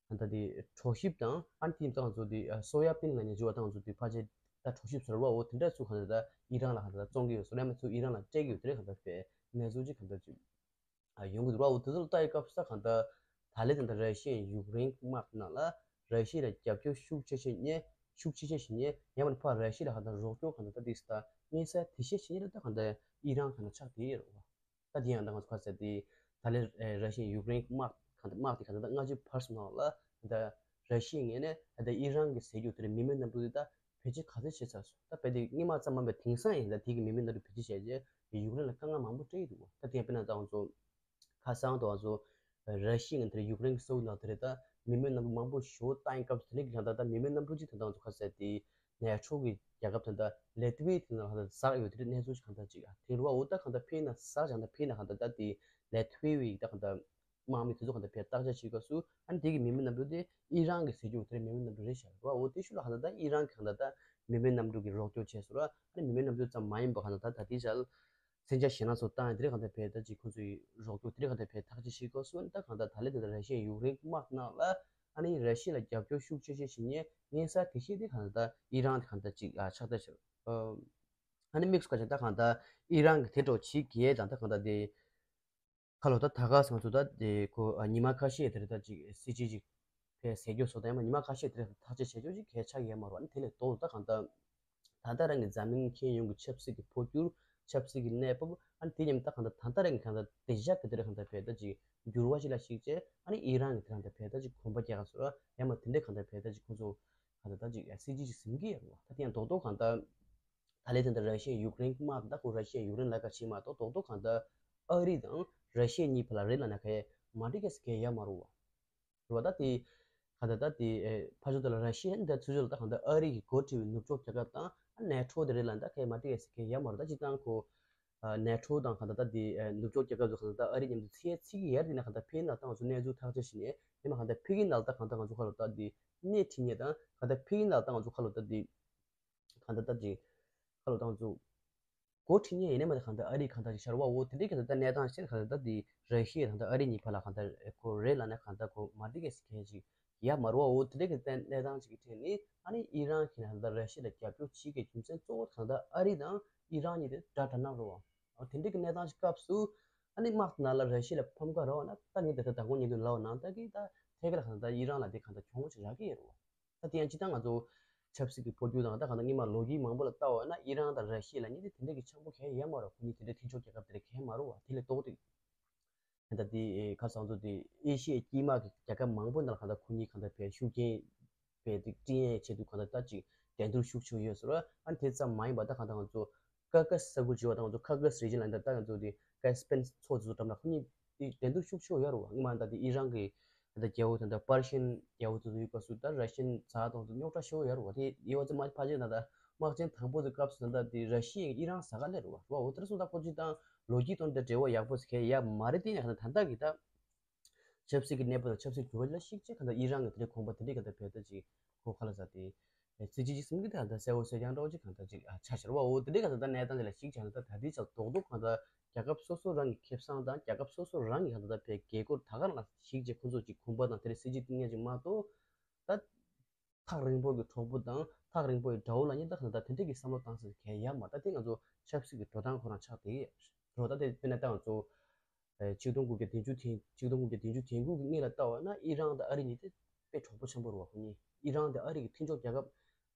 གང་ལྟར་དེ་གྲོ་ཞིབ་དང་ཨ་ནི་དེ་ད་ང་ཚོ་དེ་སོ་ཡ་པིན་ལ་ནས་འཇུ་བ་ད་ང་ཚོ་དེ་ཕལ་ཆེར་ད་གྲོ་ཞིབ་ཟེར་བ། འོ་དེ་འདྲ་ཚུ་གང་ལྟར་ད་ཨི་རན་ལ་གང་ལྟར་ད་བཙོང་གི་ཡོད་ཟེར་ཡང་མ་ཚུ་ཨི་རན་ལ་སྤྲད་ཀྱི་ཡོད་དེ་རིང་གང་ལྟར་བས་གནས་ཚུལ་ཅིག་གང་ལྟར་ཅིག་ཨ་ཡོང་གི་འདུག་ར། འོ་དེ་ཚོ་ལ་ལྟ་ཡི་སྐབས་སུ་ད་གང་ལྟར་ད་ལན་ད་ལྟ་ར་ཤི་ཡས་ཡུཀ་རེན་དམག་ནང་ལ་ར་ཤི་ཡ་ལ་རྒྱབ་སྐྱོར་ཤུགས་ཆེ་ཆེ་བྱེད་མཁན་ཤུགས་ཆེ་ཆེ་བྱེད་མཁན་ཡང་མིན་ཕར་ར་ཤི་ཡ་ལ་གང་ལྟར་རོགས་སྐྱོར་གང་ལྟར་ད་དེ་སི་ད་མངོན་གསལ་དེ་ཤེས་བྱེད་མཁན་ད་གང་ལྟར་ཨི་རན་གང་ལྟར་ཆགས་བསྡད་ཡོད་རེད་བ། ད་དེ་ཡང་ད་གང་ལྟར་ཁ་གསལ་དེ་ད་ལན་ར་ཤི་ཡས་ཡུཀ་རེན་དམག་གང་ལྟར་དམག་དེ་གང་ལྟར་ད་སྔ་ཕྱི་བར་གསུམ་ནང་ལ་ད་ར་ཤི་ཡའི་ངོས་ནས་ད་ལྟ་ཨི་རན་གྱི་ཟས་རྒྱུ་དེ་རིང་མི་མེད་གནམ་གྲུ་དེ་ད་བེད་སྤྱོད་ག་ཚོད་བྱས་ཚར་སོང་། ད་དཔེ་དེ་སྔོན་མ་ཙམ་མ་ཡིན་པའི་དེང་སང་ཡིན་ད་དེ་གི་མི་མེད་གནམ་གྲུ་བེད་སྤྱོད་བྱས་རྗེས་ཡུཀ་རེན་ལ་དཀའ་ངལ་མང་པོ་སྤྲད་ཡོད་འདུག་ད་དེ་ཡང་དཔེར་ན་ད་ང་ཚོ་ཁ་སང་དུ་ང་ཚོ་ར་ཤི་ཡའི་ངོས་ནས་ཡུཀ་རེན་གྱི་ས་ཁུལ་ནང་དེ་རེད་ད་མི་མེད་གནམ་གྲུ་མང་པོ་ཞེ་པོ་བཏང་ཡི་སྐབས་སུ་དེ་ནས་གང་ལྟར་ད་མི་མེད་གནམ་གྲུ་གཅིག་ད་ད་ང་ཚོ་ཁ་གསལ་དེ་ནེ་ཊོ་གི་རྒྱལ་ཁབ་དེ་ད་ལེ་ཐི་ཝའི་དེ་ནང་ལ་ད་ཟག་ཡོད་དེ་རེད། གནས་ཚུལ་ཞིག་གང་ལྟར་ཅིག་ཨ་དེ་རུ་བ་འོ་ད་གང་ལྟར་ཕེ་ན་ཟག་ཅང་ད་ཕེ་ན་གང་ལྟར་ད་དེ་ལེ་ཐི་ཝའི་ད་གང་ལྟར་དམག་མི་དེ་ཚོ་གང་ལྟར་ཕེ་བརྟག་དཔྱད་བྱེད་སྐབས་སུ་ཨ་ནི་དེ་གི་མི་མེད་གནམ་གྲུ་དེ་ཨི་རན་གྱི་ཟས་རྒྱུ་དེ་རེད་མི་མེད་གནམ་གྲུ་རེད་ཤག་རུ་བ། འོ་དེ་ཤུ་ལ་གང་ལྟར་ད་ཨི་རན་གྱི་གང་ལྟར་ད་མི་མེད་གནམ་གྲུ་གི་རོགས་སྐྱོར་བྱས་སོང་ར། ཨ་ནི་མི་མེད་གནམ་གྲུ་ཙམ་མ་ཡིན་པ་གང་ལྟར་ད་ད་དེ་ཞལ་མཚོན་ཆ་ཞེད་སྣང་ཚོ་བཏང་ཡ་དེ་རེད་གང་ལྟར་ཕེ་ད་ཅིག་ཁོ་ཚོའི་རོགས་སྐྱོར་དེ་རེད་གང་ལྟར་ཕེ་ཐག་གཅོད་བྱེད་སྐབས་སུ་ཨ་ནི་ད་གང་ལྟར་ད་ལན་དེ་ད་ར་ཤི་ཡའི་ཡུཀ་རེན་དམག་ནང་ལ་ཨ་ནི་ར་ཤི་ཡ་ལ་རྒྱབ་སྐྱོར་ཤུགས་ཆེ་ཆེ་བྱེད་མཁན་མངོན་གསལ་དེ་ཤེས་དེ་གང་ལྟར་ད་ཨི་རན་དེ་གང་ལྟར་ཅིག་ཨ་ཆགས་ལྟ་བྱེད། ཨ་ནི་དམིགས་སུ་བཀར་བྱས་ད་གང་ལྟར་ཨི་རན་གྱི་དེ་འདྲ་བྱེད་གལ་དང་ད་གང་ལྟར་དེ་ཁ་ལོ་ད་ད་ག་སང་ཚོ་ད་དེ་ཁོ་ཨ་ཉི་མ་ཁ་ཤས་དེར་ད་ཅིག་སྲིད་ཇུས་ཅིག་ཕེ་ཟས་རྒྱུ་སོགས་ད་ཡང་མ་ཉི་མ་ཁ་ཤས་དེར་ཐག་གཅོད་བྱས་རྒྱུ་ཅིག་གལ་ཆགས་ཡོད་མ་རེད། ཨ་ནི་དེ་ལས་ལྡོག་ད་གང་ལྟར་ད་ལྟ་རང་གི་འཛམ་གླིང་ཁྱོན་ཡོངས་ཀྱི་ཆབ་སྲིད་ཀྱི་འཕོ་འགྱུར་ཆབ་སྲིད་ཀྱི་གནས་བབ་ཨ་ནི་དེ་མཉམ་ད་གང་ལྟར་ད་ལྟ་རང་གི་གང་ལྟར་བདེ་འཇགས་ཀྱི་དེ་རེད་གང་ལྟར་ཕེ་ད་ཅིག་འགྱུར་བ་ཞིག་ལ་གཞིགས་བྱས་ཨ་ནི་ཨི་རན་གྱི་དེ་གང་ལྟར་ཕེ་ད་ཅིག་གོམ་པ་རྒྱག་ག་སོ་ར་ཡང་མ་དེ་འདྲས་གང་ལྟར་ཕེ་ད་ཅིག་ཁོ་ཚོ་གང་ལྟར་ད་ཅིག་སྲིད་ཇུས་ཅིག་ཟིན་གྱི་ཡོད་རེད་བ། ད་དེ་ཡང་རྡོག་རྡོག་གང་ལྟར། ད་ལན་དེ་འདྲ་ར་ཤི་ཡ་ཡུཀ་རེན་དམག་དང་ཁོ་ར་ཤི་ཡ་ཡུཀ་རེན་ལ་ཁ་ཕྱེ་མ་གཏོགས་རྡོག་རྡོག་གང་ལྟར་ཨ་རི་དང་ར་ཤི་ཡ་གཉིས་བར་ལ་རེད་ལབ་ན་ག་ཡ་མ་འགྲིག་གལ་སྲིད་གལ་ཡ་མ་རུ་བ། རུ་བ་ད་དེ་ག་ད་ད་དེ་ཕ་ཆོ་ད་ལ་ར་ཤི་ཡ་འདི་ཚུལ་ཆོས་ལ་ད་གང་ལྟར་ཨ་རི་གི་འགོ་ཁྲིད་པའི་ནུབ་ཕྱོགས་རྒྱལ་ཁབ་དང་ནེ་ཊོ་དེ་རེད་ལབ་ན་ད་ག་ཡ་མ་འགྲིག་གལ་སྲིད་གལ་ཡ་མ་རུ་ད་སྤྱིར་བཏང་ཁོ་ནེ་ཊོ་དང་ག་ད་ད་དེ་ནུབ་ཕྱོགས་རྒྱལ་ཁབ་ཚོ་ག་ད་ད་ཨ་རི་མཉམ་དུ་ཚིག་ཚིག་གི་ཡར་དེ་ན་ག་ད་ཕེ་ན་ད་ང་ཚོ་གནས་ཚུལ་ཐག་གཅོད་བྱེད་ནས་ཡིན་ན་ག་ད་ཕེ་གི་ནང་ལ་ད་ག་ད་ང་ཚོ་ཁ་ལོ་ད་དེ་སྣེ་ཁྲིད་ནས་དང་ག་ད་ཕེ་གི་ནང་ལ་ད་ང་ཚོ་ཁ་ལོ་ད་དེ། གང་ལྟར་ད་ཅིག་ཁ་ལོ་ཏང་ཚུགས། འགོ་ཁྲིད་མཁན་ཡིན་ན་མ་གཏོགས་གང་ལྟར་ཨ་རི་གང་ལྟར་ཅིག་ཤར་བ་འོ་དེ་འདྲའི་གང་ལྟར་ད་གནས་སྟངས་ཤིག་གང་ལྟར་ད་དེ་ར་ཤི་ཡ་དང་ད་ཨ་རི་གཉིས་བར་ལ་གང་ལྟར་ཁོ་རེད་ལབ་ན་གང་ལྟར་ཁོ་མ་འགྲིག་གི་གལ་ཅིག་ཡ་མ་རུ་བ་འོ་དེ་འདྲའི་གི་གནས་སྟངས་ཅིག་གི་ཐད་ནས་ཨ་ནི་ཨི་རན་གྱིས་གང་ལྟར་ར་ཤི་ཡ་ལ་རྒྱབ་སྐྱོར་བྱེད་ཀྱི་རྒྱུ་མཚན་གཙོ་བོ་གང་ལྟར་ཨ་རི་དང་ཨི་རན་གཉིས་དེ་དགྲ་དགྲ་ནང་རུ་བ་འོ་དེ་འདྲའི་གི་གནས་སྟངས་ཅིག་སྐབས་སུ་ཨ་ནི་དམག་ནང་ལ་ར་ཤི་ཡ་ལ་ཕམ་ཁ་ར་བ་ན་ད་ངས་དེ་ལྟར་ད་དགོང་ཉིན་དུ་ལབ་པ་ནང་ལྟར་གི་ད་ཐད་ཀར་གང་ལྟར་ཨི་རན་ལ་དེ་གང་ལྟར་གྱོང་ཅིག་རག་གི་ཡོད་རུ་བ། ད་དེ་ཡང་སྤྱིར་བཏང་ང་ཚོ་ཆབ་སྲིད་ཀྱི་འཕོ་འགྱུར་དང་ད་གང་ལྟར་སྔོན་མ་ལོ་རྒྱུས་མང་པོ་ལ་ལྟ་བ་ན་ཨི་རན་དང་ར་ཤི་ཡ་ལ་གཉིས་དེ་དེ་འདྲ་གི་འཆམ་པོ་གང་ཡང་ཡོད་མ་རེད། ཁོ་གཉིས་དེ་འདྲ་མཐུན་ཕྱོགས་རྒྱལ་ཁབ་དེ་འདྲ་གང་ཡང་མ་རེད་བ། དེ་ལས་ལྡོག་སྟེ་ད་ལྟ་དེ་ཁ་སང་ཚོ་དེ་ཨེ་ཤི་ཡའི་དཀྱིལ་མ་གི་རྒྱལ་ཁབ་མང་པོ་ནང་ལ་གང་ལྟར་ཁོ་གཉིས་གང་ལྟར་བས་ཤུགས་རྐྱེན་བས་དེ་སྤྲད་ཡས་ཆེད་དུ་གང་ལྟར་ད་ཅིག་འགྲན་བསྡུར་ཤུགས་ཆེ་བོ་ཡོད་ཟེར་བ། ཨ་ནི་དེ་ཙམ་མ་ཡིན་པ་ད་གང་ལྟར་ང་ཚོ་ཀ་ཀ་སི་ས་ཁུལ་བྱེད་པ་དང་ང་ཚོ་ཀ་ཀ་སི་རི་ཇན་ལ་འདི་ལྟ་ང་ཚོ་དེ་ཀ་སི་པན་མཚོ་དེ་ཚོ་འགྲམ་ལ་ཁོ་གཉིས་དེ་འགྲན་བསྡུར་ཤུགས་ཆེ་བོ་ཡོད་རེད་བ། སྔོན་མ་ད་དེ་ཨི་རན་གྱི་ད་རྒྱལ་པོ་དེ་འདྲ་པར་ཤན་རྒྱལ་པོ་དེ་ཚོ་ཡོད་སྐབས་སུ་ད་ར་ཤན་ཛ་དང་ཚོ་རྙོག་དྲ་ཞེ་བོ་ཡོད་རེད་བ། དེ་ཡོད་པ་ཚོ་མ་ཕལ་ཆེར་ད་ད་དམག་ཆེན་དང་པོ་དེ་སྐབས་སུ་ད་ད་དེ་ར་ཤི་ཡས་ཨི་རན་ཟ་ག་སླེབས་རེད་བ། འོ་དེ་ཚོ་ད་ཁོ་ཅི་དང་ལོ་རྒྱུས་དང་ད་འབྲེལ་བ་ཡག་པོ་ཟེར་མཁན་ཡ་མ་རེད། དེ་ནས་ད་ད་གི་ད། ཆབ་སྲིད་ཀྱི་གནས་བབ་དང་ཆབ་སྲིད་འགྱུར་བ་ལ་གཞིགས་བྱས་གང་ལྟར་ཨི་རན་གྱི་དེ་འདྲའི་གོམ་པ་དེ་འདྲའི་གང་ལྟར་བས་ད་ཅིག་ཁོ་ཁ་ལ་ཟ་དེ། སྲིད་ཇུས་ཅིག་སེམས་ཀྱི་དེ་གང་ལྟར་གསལ་བོ་གསལ་རྐྱང་འདྲ་བོ་ཅིག་གང་ལྟར་ཅིག་ཨ་ཆ་ཤར་བ་འོ་དེ་འདྲའི་གང་ལྟར་ད་གནས་སྟངས་དེ་ལ་གཞིགས་བྱས་ན་ད་ད་ལྟའི་ཆར་རྡོག་རྡོག་གང་ལྟར་རྒྱལ་ཁབ་སོ་སོ་རང་གི་ཁེ་བཟང་དང་རྒྱལ་ཁབ་སོ་སོ་རང་གི་གང་ལྟར་བས་དགོས་མཁོ་ད་ག་རང་ལ་གཞིགས་བྱས་ཁོ་ཚོ་ཅིག་གོམ་པ་དང་དེ་འདྲའི་སྲིད་ཇུས་བཏིང་མཁན་ཅིག་མ་གཏོགས་ད། ཐག་རིང་པོ་གི་གྲོགས་པོ་དང་ཐག་རིང་པོ་ཡི་དགྲ་བོ་ལབ་མཁན་ད་གང་ལྟར་དེ་འདྲ་གི་བསམ་བློ་བཏང་ས་གལ་ཡ་མ་ད་དེ་ང་ཚོ་ཆབ་སྲིད་ཀྱི་འགྲོ་སྟངས་ཁོ་རང་ཆགས་བསྡད་ཡོད་རེད་བ། ད་དེ་དཔེར་ན་ད་ང་ཚོ་ཆིག་སྟོང་དགུ་བརྒྱ་བདུན་ཅུ་དེ་ཆིག་སྟོང་དགུ་བརྒྱ་བདུན་ཅུ་དོན་དགུ་གི་སྔོན་ལ་ལྟ་བ་ན་ཨི་རན་དང་ཨ་རི་གཉིས་དེ་དཔེ་གྲོགས་པོ་ཆེན་པོ་རེད་བ། ཁོ་གཉིས་ཨི་རན་དེ་ཨ་རི་གི་མཐུན་ཕྱོགས་རྒྱལ་ཁབ་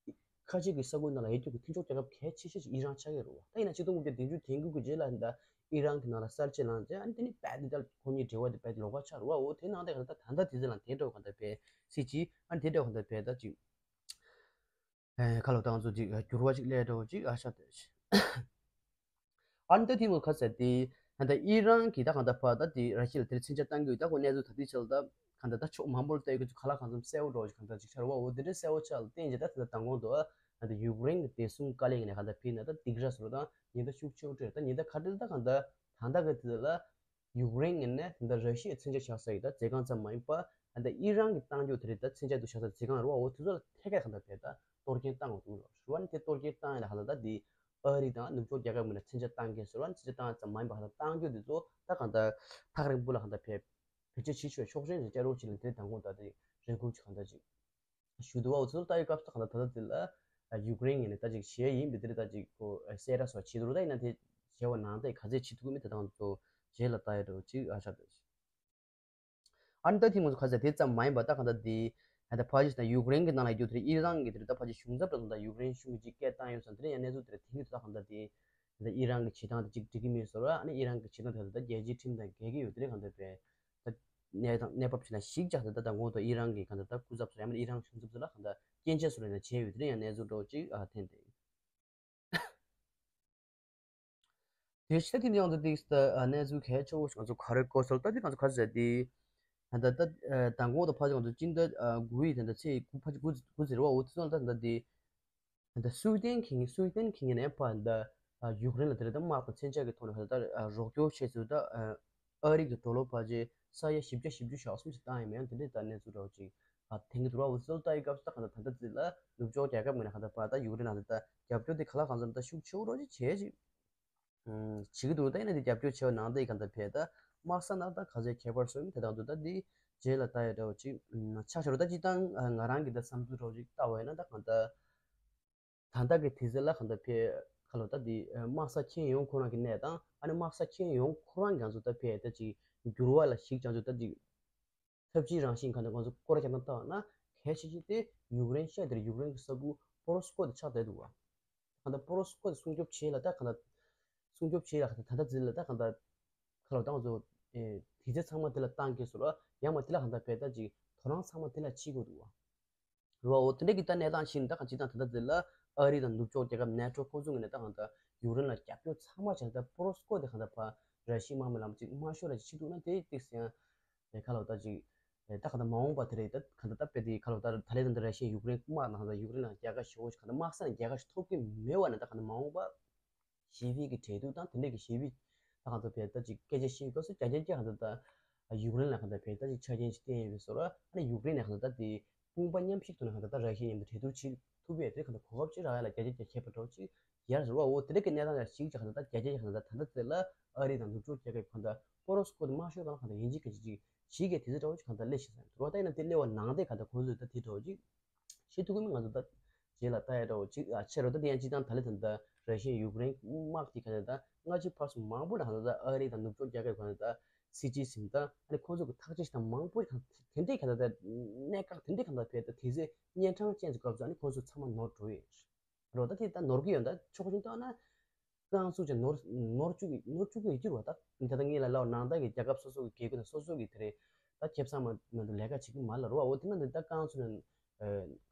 ཁ་ཅིག་གི་ས་ཁུལ་ནང་ལ་ཡོད་རྒྱུ་གི་མཐུན་ཕྱོགས་རྒྱལ་ཁབ་གལ་ཆེ་ཤོས་ཤིག་ཨི་རན་ཆགས་ཀྱི་རེད་བ། ད་ཡིན་ན་ཆིག་སྟོང་དགུ་བརྒྱ་བདུན་ཅུ་དོན་དགུ་གི་རྗེས་ལ་ད་ཨི་རན་གྱི་ནང་ལ་གསར་བརྗེ་ལངས་རྗེས་ཨ་ནི་དེ་ནི་རྦད་དེ་ད་ཁོ་གཉིས་འབྲེལ་བ་དེ་རྦད་དེ་ལོགས་ཀ་ཆགས་རེད་བ། འོ་དེ་ནང་དེ་ག་ད་ད་ལྟ་དེ་ཚོ་ལ་དེ་འདྲ་བ་ག་ད་བས་སྲིད་ཇུས་ཨ་ནི་དེ་འདྲ་བ་ག་ད་བས་ད་ཅིག་ཨེ་ཁ་ལོ་ཏང་ཚོ་ཅིག་འགྱུར་བ་ཅིག་སླེབས་འགྲོ་ཅིག་ཨ་ཤ་དེ་ཨ་ནི་ད་དེ་འོ་ཁ་ཟེར་དེ། ད་ལྟ་ཨི་རན་གྱིས་ད་གང་ལྟར་ཕར་ད་དེ་ར་ཤི་ཡ་ལ་དེར་མཚོན་ཆ་བཏང་གི་ཡོད། ད་ཁོ་གནས་ཚུལ་ད་ལྟའི་ཆ་ལ་ད་གང་ལྟར་ད་ཕྱོགས་མང་པོ་ལ་བལྟས་ཡོད་ཁ་ལག་གང་འཚམ་གསལ་བོ་འདྲ་བོ་ཞིག་གང་ལྟར་ཅིག་ཆགས་རེད་བ། འོ་དེ་འདྲའི་གསལ་བོ་ཆགས་ལ་བརྟེན་བྱས་ད་ད་ལྟ་མདང་དགོང་དུ་ད་ལྟ་ཡུཀ་རེན་གྱི་བདེ་སྲུང་བཀའ་བློན་ནས་གང་ལྟར་ཕེབས་ན་ད་སྡིགས་ར་བཟོ་ད་ཉེན་བརྡ་ཤུགས་ཆེ་བོ་སྤྲད། ད་ཉེན་བརྡ་ག་འདྲ་ད་གང་ལྟར་ད་ལྟ་གི་དུས་ལ་ཡུཀ་རེན་ངོས་ནས་ད་ལྟ་ར་ཤི་ཡའི་མཚོན་ཆ་བཞག་ས་ཡི་ད་མཛད་ཁང་ཙམ་མ་ཡིན་པ་ད་ལྟ་ཨི་རན་གྱིས་བཏང་རྒྱུ་དེ་རེད། ད་མཚོན་ཆ་དུ་བཞག་ས་མཛད་ཁང་རེད་བ། འོ་དེ་ཚོ་ལ་ཐད་ཀར་གང་ལྟར་བྱས་ད་གཏོར་སྐྱོན་བཏང་དགོས་འདུག་ལ་རེད་བ། ནི་དེ་གཏོར་སྐྱོན་བཏང་ཡ་ལ་གང་ལྟར་ད་དེ་ཨ་རི་དང་ནུབ་ཕྱོགས་རྒྱལ་ཁབ་ངོས་ནས་མཚོན་ཆ་བཏང་མཁན་ཟེར་བ་ནི་མཚོན་ཆ་བཏང་ཙམ་མ་ཡིན་པ་གང་ལྟར་བཏང་རྒྱུ་དེ་ཚོ་ད་གང་ལྟར་ཐག་རིང་པོ་ལ་གང་ལྟར་བེད་བེད་སྤྱོད་བྱེད་ཆོག་ཕྱོགས་ཞེན་ཞིག་བསྐྱར་རོགས་བྱེད་ལ་དེ་དང་པོ་ད་དེ་རེ་སྐུལ་ཅིག་གང་ལྟར་ཅིག་ཞུ་འདུག་བ། འོ་ཚོ་ལྟ་བའི་སྐབས་སུ་གང་ལྟར་ད་ལྟ་དེ་ལ་ཡུཀ་རེན་ངོས་ནས་ད་ཅིག་བྱས་ཡིན་པའི་དེ་རེད། ད་ཅིག་ཁོ་གསལ་བསྒྲགས་སོགས་བྱེད་འདུག་ད་ཡིན་ན་དེ་བྱས་པ་ནང་དེ་ག་ཚད་བྱེད་ཐུབ་ཀྱི་མེད་དེ་དང་ཚོ་རྗེས་ལ་ལྟ་ཡ་འདྲ་བོ་ཅིག་ཨ་ཆགས་འདུག་ཨ་ནི་ད་ཐེངས་ང་ཚོ་ག་ཚད་དེ་ཙམ་མ་ཡིན་པ་ད་གང་ལྟར་དེ་ད་ཕ་ཇི་དང་ཡུཀ་རེན་གྱི་ནང་ལ་ཡོད་དེ་ཨི་རན་གྱི་དེ་ད་ཕ་ཇི་གཞུང་ཚབ་ལ་ད་ཡུཀ་རེན་གཞུང་གི་ཅིག་སྐད་བཏང་ཡོད་ཙང་དེ་ཡང་གནས་ཚུལ་དེ་དེང་གི་ད་གང་ལྟར་དེ་ད་ཨི་རན་གྱི་བྱེད་སྟངས་དེ་ཅིག་འགྲིག་གི་མེད་ཟེར་བ། ཨ་ནི་ཨི་རན་གྱི་བྱེད་སྟངས་དེ་ད་རྒྱལ་སྤྱིའི་ཁྲིམས་དང་འགལ་གྱི་ཡོད་དེ་གང་ལྟར་བས་ད་གནས་སྟངས་གནས་བབ་ཅིག་ལ་གཞིགས་ཀྱང་ད་ད་ད་ངོ་ད་ཨི་རན་གྱི་གང་ལྟར་ད་སྐུ་ཚབ་ཚོ་ཡང་མིན་ཨི་རན་གཞུང་ཚབ་ཚོ་ལ་གང་ལྟར་སྐྱོན་བརྗོད་ཚོ་ལ་ཡང་གནས་ཚུལ་འདྲ་བོ་ཅིག་ཨ་འཐེན་ཏེ། དེ་ཕྱི་ད་དེ་ནས་ཡང་ད་ཏིག་ད་གནས་ཚུལ་གལ་ཆེ་བོ་ཞིག་ང་ཚོ་ག་རེ་གོ་སོང་ད་དེ་ང་ཚོ་ག་རེ་ཟེར་དེ་ད་ད་མདང་དགོང་ད་ཕ་ཇི་ང་ཚོ་སྤྱི་ཟླ་དགུ་ཡི་ད་ད་ཚེས་དགུ་ཕ་ཇི་དགུ་དགུ་ཟེར་བ། འོ་དེ་ཚོ་ད་ད་དེ་ད་སུའི་ཏན་ཁེ་ངེ་སུའི་ཏན་ཁེ་ངེ་ནས་ཕ་ད་ཡུཀ་རེན་ལ་དེ་རེད་ད་དམག་དང་མཚོན་ཆ་གི་ཐོག་ནས་ད་རོགས་སྐྱོར་བྱས་ཚུལ་ད། ཨ་རི་གི་ཌོ་ལར་ཕལ་ཆེར་ས་ཡ་བཞི་བརྒྱ་བཞི་བཅུ་ཞེ་གསུམ་ཞིག་བཏང་ཡོད་མེད་ཡང་དེ་འདྲའི་ལྟ་གནས་ཚུལ་འདྲ་བོ་ཅིག་ཨ་ཐེངས་ཀྱི་དུ་ར་འུ་ཚོ་ལྟ་ཡི་སྐབས་སུ་ད་གང་ལྟར་ད་ལྟ་ཚིག་ལ་ནུབ་ཕྱོགས་རྒྱལ་ཁབ་ངོས་ནས་གང་ལྟར་ཕར་ད་ཡུཀ་རེན་ནང་ལ་ད་རྒྱབ་སྐྱོར་དེ་ག་ལ་གང་འཚམ་ད་ཤུགས་ཆེ་བོ་རོགས་ཅིག་བྱས་ཅིག་བྱེད་ཀྱི་འདུག་ད་ཡིན་ན་དེ་རྒྱབ་སྐྱོར་བྱས་པ་ནང་དེ་གང་ལྟར་ཕེ་ད་དམག་ས་ནང་ད་ག་ཚོད་ཁྱད་པར་སོང་དེ་དང་དུ་ད་འདི་རྗེས་ལ་ལྟ་ཡི་འདྲ་བོ་ཅིག་ཆ་བཞག་རོགས་ད་སྤྱི་བཏང་ང་རང་གི་ད་བསམ་ཚུལ་འདྲ་བོ་ཅིག་ལྟ་བ་ཡིན་ན་ད་གང་ལྟར། ད་ལྟ་གི་དུས་ཚོད་ལ་གང་ལྟར་ཕེ་ཁ་ལོ་ད་འདི་དམག་ས་ཁྱོན་ཡོངས་ཁོ་རང་གི་གནས་དང་ཨ་ནི་དམག་ས་ཁྱོན་ཡོངས་ཁོ་རང་གི་ང་ཚོ་ད་ཕེ་ད་ཅིག་འགྱུར་བ་ལ་གཞིགས་ཀྱང་ཚོ་ད་ཅིག་ཐབས་ཇུས་རང་བཞིན་གང་ལྟར་ང་ཚོ་སྐོར་ར་རྒྱག་ན་ལྟ་བ་ན་གལ་ཆེ་ཤོས་དེ་ཡུཀ་རེན་ཤ་དེར་ཡུཀ་རེན་གྱི་ས་ཁུལ་པོ་རོ་སི་ཀོ་དེ་ཆགས་བསྡད་འདུག་བ། གང་ལྟར་པོ་རོ་སི་ཀོ་དེ་སྲུང་སྐྱོབ་བྱེད་ལ་ད་གང་ལྟར་སྲུང་སྐྱོབ་བྱེད་ལ་གང་ལྟར་ད་ལྟ་ཚིག་ལ་ད་གང་ལྟར་ཁ་ལོ་ད་ང་ཚོ་དུས་ཚོད་ཚང་མ་དེ་ལ་བཏང་གི་སོ་ར་ཡང་མ་དེ་ལ་གང་ལྟར་ཕེ་ད་ཅིག་དོ་སྣང་ཚང་མ་དེ་ལ་བྱེད་དགོས་འདུག་བ། རེད་བ། འོ་དེ་འདྲ་གི་ད་གནས་སྟངས་ཤིག་ད་གང་ཅི་དང་ད་ལྟ་དེ་ལ་ཨ་རི་དང་ནུབ་ཕྱོགས་རྒྱལ་ཁབ་ནེ་ཊོ་ཁོང་ཚོ་ངོས་ནས་ད་གང་ལྟར་ཡུཀ་རེན་ལ་རྒྱབ་སྐྱོར་ཚང་མ་བྱས་ད་པོ་རོ་སི་ཀོ་དེ་གང་ལྟར་ཕར་ར་ཤི་ཡའི་དམག་མི་ལམ་ཅིག་དམའ་ཤོས་ལ་ཅིག་ཕྱིན་འདུག་ན་དེ་ཏིག་སེ་ཡང་ཁ་ལོ་ད་ཅིག་ད་གང་ལྟར་མ་འོངས་པ་དེ་རེད། ད་གང་ལྟར་ད་དཔེ་དེ་ཁ་ལོ་ད་ད་ལས་ད་ལྟ་ར་ཤི་ཡ་ཡུཀ་རེན་དམག་ནང་ད་ཡུཀ་རེན་ལ་རྒྱལ་ཁ་ཞེ་བོ་ཅིག་གང་ལྟར་དམག་ས་ནས་རྒྱལ་ཁ་ཞིག་ཐོབ་ཀྱི་མེད་བ་ན་ད་གང་ལྟར་མ་འོངས་པ། ཞི་བའི་གི་གྲོས་བསྡུར་དང་དེ་འདྲས་ཀྱི་ཞི་བའི་ད་གང་ལྟར་བས་ད་ཅིག་སྐད་ཆ་བཤད་སྐབས་སུ་རྒྱ་རྒྱ་རྒྱ་གང་ལྟར་ད་ཡུཀ་རེན་ལ་གང་ལྟར་བས་ད་ཅིག་ཆ་རྐྱེན་ཅིག་བསྟན་ཡོད་པའི་བཟོ་ར། ཨ་ནི་ཡུཀ་རེན་ནས་གང་ལྟར་ད་དེ་དཔུང་པ་མཉམ་གཤིབ་ཐོག་ནས་གང་ལྟར་ད་ར་ཤི་ཡ་མཉམ་དུ་གྲོས་བསྡུར་བྱེད་ཐུབ་པའི་དེ་གང་ལྟར་གོ་སྐབས་ཅིག་རག་ཡ་ལ་རྒྱ་རྒྱ་རྒྱ་མཁས་པ་འདྲ་བོ་ཅིག་ཡར་ཟེར་བ། འོ་དེ་འདྲས་ཀྱི་གནས་སྟངས་ལ་ཞིག་ཅིག་གང་ལྟར་ད་རྒྱ་རྒྱ་རྒྱ་གང་ལྟར་ད་ལྟ་དེ་ལ་ཨ་རི་དང་ནུབ་ཕྱོགས་རྒྱལ་ཁབ་གང་ལྟར་པོ་རོ་སི་ཀོ་དེ་དམའ་ཤོས་གང་ལ་གང་ལྟར་ཡིན་གཅིག་གིན་གཅིག་ཅིག་ཞིག་གི་དེ་ཚོ་འདྲ་བོ་ཅིག་གང་ལྟར་སླེབས་ཤིག་ཟེར་འདུག་ད་ཡིན་ན་དེ་སླེབས་པ་ནང་དེ་གང་ལྟར་ཁོང་ཚོས་ད་དེ་འདྲ་བོ་ཅིག་ཤེས་ཐུབ་ཀྱི་མིན། ང་ཚོ་ད་རྗེས་ལ་ལྟ་ཡ་འདྲ་བོ་ཅིག་ཨ་ཆེ་རུ་ད་དེ་ཡང་སྤྱི་བཏང་ད་ལེ་ད་ད་ར་ཤི་ཡ་ཡུཀ་རེན་དམག་གི་ག་ད་ད་སྔ་ཕྱི་བར་གསུམ་མང་པོ་ལ་ག་ད་ད་ཨ་རི་དང་ནུབ་ཕྱོགས་རྒྱལ་ཁབ་ག་ད་ད་སྲིད་ཇུས་ཟིན་ད་ཨ་ནི་ཁོང་ཚོ་གི་ཐག་གཅོད་ཞིག་དང་མང་པོ་ག་དེ་འདྲའི་ག་ད་ད་གནད་འགག་དེ་འདྲའི་ག་ད་ཕེ་ད་དེ་ཚེ་གཉན་འཕྲང་ཅན་གྱི་སྐབས་སུ་ཨ་ནི་ཁོང་ཚོ་ཚང་མ་ནོར་འགྲོ་ཡོད་རོ། ད་དེ་ད་ནོར་གི་ཡོད། ད་ཕྱོགས་ཤིག་ལྟ་ན། རྐང་ཚུགས་ཀྱི་ནོར་ནོར་བཅུག་གི་ནོར་བཅུག་གི་ཡོད་རྒྱུ་རེད་བ། ད་ད་ལྟ་ངས་ལ་ལབ་ནང་ལྟ་གི་རྒྱལ་ཁབ་སོ་སོ་གི་སྒེར་གྱི་དང་སོ་སོ་གི་དེ་རེད། ད་ཁེ་བཟང་མ་མ་འདུག་ལས་ཀ་བྱེད་ཀྱི་མ་ལ་རུ་བ། འོ་དེ་ན་འདི་ད་རྐང་ཚུགས་ནས་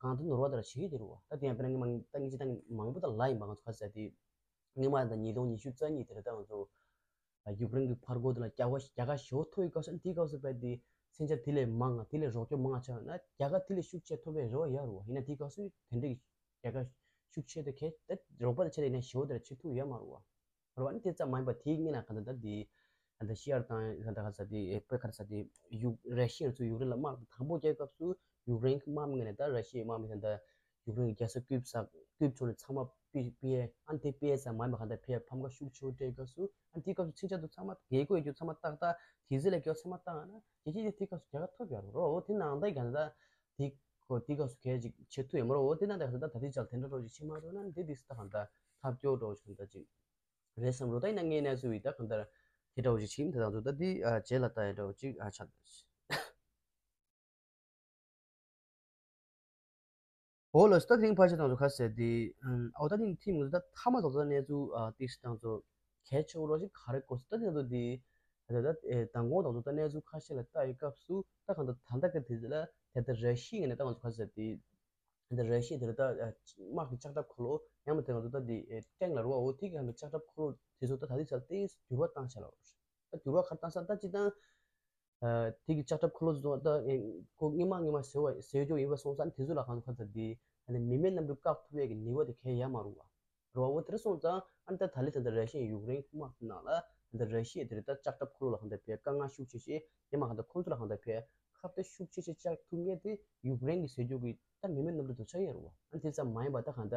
གང་དུ་ནོར་བ་དེ་ར་བྱེད་ཀྱི་དེ་རུ་བ། ད་དེ་ཡང་དཔེར་ན་ངས་མང་ད་ངས་ཅི་ད་མང་པོ་ད་ལ་ཡིན་པ་ང་ཚོ་ག་ས་དེ་ངས་མ་ད་ཉིས་སྟོང་ཉི་ཤུ་རྩ་གཉིས་དེ་རེད། ད་ང་ཚོ་ཡུཀ་རེན་གྱི་ཕར་རྒོལ་དེ་ལ་རྒྱ་གར་རྒྱ་གར་ཞེ་པོ་ཐོབ་ཡོད་སྐབས་སུ་དེའི་སྐབས་སུ་བས་དེ་མཚོན་ཆ་དེ་ལས་མང་ང་དེ་ལས་རོགས་སྐྱོབ་མང་ང་ཆགས་ན་རྒྱ་གར་དེ་ལས་ཤུགས་ཆེ་ཐོབ་པའི་རེ་བ་ཡོད་རུ་བ། ཡིན་ན་དེའི་སྐབས་སུ་དེ་འདྲའི་རྒྱལ་ཁ་ཤུགས་ཆེ་དེ་གལ་ཏེ་རོགས་པ་དང་ཆེད་དུ་ཡིན་ན་ཞེ་པོ་དེ་ལ་བྱེད་ཐུབ་ཡོད་མ་རུང་བ། རེད་བ། ཨ་ནི་དེ་ཙམ་མ་ཡིན་པ་དེའི་སྔོན་ལ་གང་ལྟར་ད་དེ་ད་ལྟ་ཤི་ཡར་དང་ད་ལྟ་ག་ས་དེ་དཔེ་ག་རེ་ས་དེ་ཡུ་ར་ཤི་ཡ་ཚོ་ཡུཀ་རེན་ལ་དམག་དང་པོ་རྒྱག་སྐབས་སུ་ཡུཀ་རེན་གྱི་དམག་མི་ངོས་ནས་ད་ར་ཤི་ཡའི་དམག་མི་ད་ལྟ་ཡུཀ་རེན་གྱི་རྒྱལ་ས་ཀུབ་ས་ཀུབ་ཕྱོགས་ནས་ཚང་མ་ཕི་ཕི་ཨ་ནི་དེ་ཕི་ཙམ་མ་ཡིན་པ་གང་ལྟར་ཕི་ཕམ་ཁ་ཤུགས་ཆེ་བོ་སྤྲད་སྐབས་སུ་ཨ་ནི་དེའི་སྐབས་སུ་ཕྱིན་ཆད་དུ་ཚང་མ་རྒྱལ་སྒོ་ཡོད་རྒྱུ་ཚང་མ་ཏག་ཏག་དེ་ཚེ་ལས་རྒྱུ་ཚང་མ་བཏང་ན་རྒྱལ་སྤྱི་དེ་དེའི་སྐབས་སུ་རྒྱལ་ཁ་ཐོབ་ཡོད་རུང་རོ། དེ་ནང་ལྟར་གང་ལྟར། དེ་ཁོ་དེ་སྐབས་སུ་གལ་ཅིག་བྱེད་ཐུབ་ཡོད་མ་རེད། འོ་དེ་ན་ད་ད་ད་དེ་ཅག་དེ་འདྲ་རོགས་ཅིག་བྱེད་མ་ཐུབ་ན་དེ་དེ་སི་ད་གང་ལྟར་ཐབས་སྐྱོ་རོགས་ཅིག་གང་ལྟར་ཅིག་རེད་བསམ་རོགས། ད་ཡིན་ན་ངའི་གནས་ཚུལ་ཡིན་ད་གང་ལྟར་དེ་འདྲ་བོ་ཅིག་བྱེད་ཡིན། ད་ད་ད་དེ་རྗེས་ལ་ལྟ་ཡ་འདྲ་བོ་ཅིག་ཨ་ཆགས་འདུག་འོ་ལོ་སི་ད་དེང་ཕལ་ཆེར་དང་ཚོ་ཁ་ཟེར་དེ། ཨོ་ད་དེ་ཐིམ་ངོས་ད་མཐའ་མ་དང་ཚོ་གནས་ཚུལ་ཏིག་སི་དང་ཚོ་གལ་ཆེ་བོ་རོགས་ཅིག་ག་རེ་གོ་སི་ད་དེ་ཚོ་དེ། ད་ད་མདང་དགོང་དང་ཚོ་ད་གནས་ཚུལ་ཁ་ཤས་ལ་ལྟ་ཡི་སྐབས་སུ་ད་གང་ལྟར་ད་ལྟ་གི་དེ་ཚོ་ལ་དེ་ལྟར་ར་ཤི་ཡ་ངོས་ནས་ད་ང་ཚོ་ཁ་ཟེར་དེ། ད་ར་ཤི་ཡ་དེ་ལ་ད་དམག་གི་ལྕགས་ཁྲབ་འཁོར་ལོ་ཡང་མ་དེ་ང་ཚོ་ད་དེ་ཊེང་ལ་རུ་བ་འོ་དེ་གི་ཧ་ལ་ལྕགས་ཁྲབ་འཁོར་ལོ་དེ་ཚོ་ད་ད་དེ་ཚ་དེ་འགྱུར་བ་བཏང་ཆ་ལ་ད་འགྱུར་བ་ག་བཏང་ས་ད་ཅི་ད། དེ་གི་ལྕགས་ཁྲབ་འཁོར་ལོ་ཚོ་ད་ཁོ་སྔོན་མ་སྔོན་མ་ཟེར་བ་ཟེར་རྒྱུ་ཡིན་པ་སོང་ཙང་དེ་ཚོ་ལ་གང་ཚོ་ཁ་ཚ་དེ་ཨ་ནི་མི་མེད་གནམ་གྲུ་བཀག་ཐུབ་ཡས་ཀྱི་ནུས་པ་དེ་གས་ཡ་མ་རུང་བ་རུང་བ་འོ་དེར་སོང་ཙང་ཨ་ནི་ད་ད་ལི་ད་ད་ར་ཤི་ཡ་ཡུཀ་རེན་དམག་ནང་ལ་ད་ད་ར་ཤི་ཡ་དེ་རེད་ད་ལྕགས་ཁྲབ་འཁོར་ལོ་ལ་གང་ད་ཕེ་དཀའ་ངལ་ཤུགས་ཆེ་ཆེ་ཡ་མ་གང་ད་ཁོང་ཚོ་ལ་གང་ད་ཕེ་ཁ་གཏད་ཤུགས་ཆེ་ཆེ་བཅག་ཐུབ་མཁན་དེ་ཡུཀ་རེན་གི་ཟེར་རྒྱུ་གི་ད་མི་མེད་གནམ་གྲུ་དེ་ཆགས་ཡ་རུང་བ་ཨ་ནི་དེ་ཙམ་མ་ཡིན་པ་ད་གང་ད་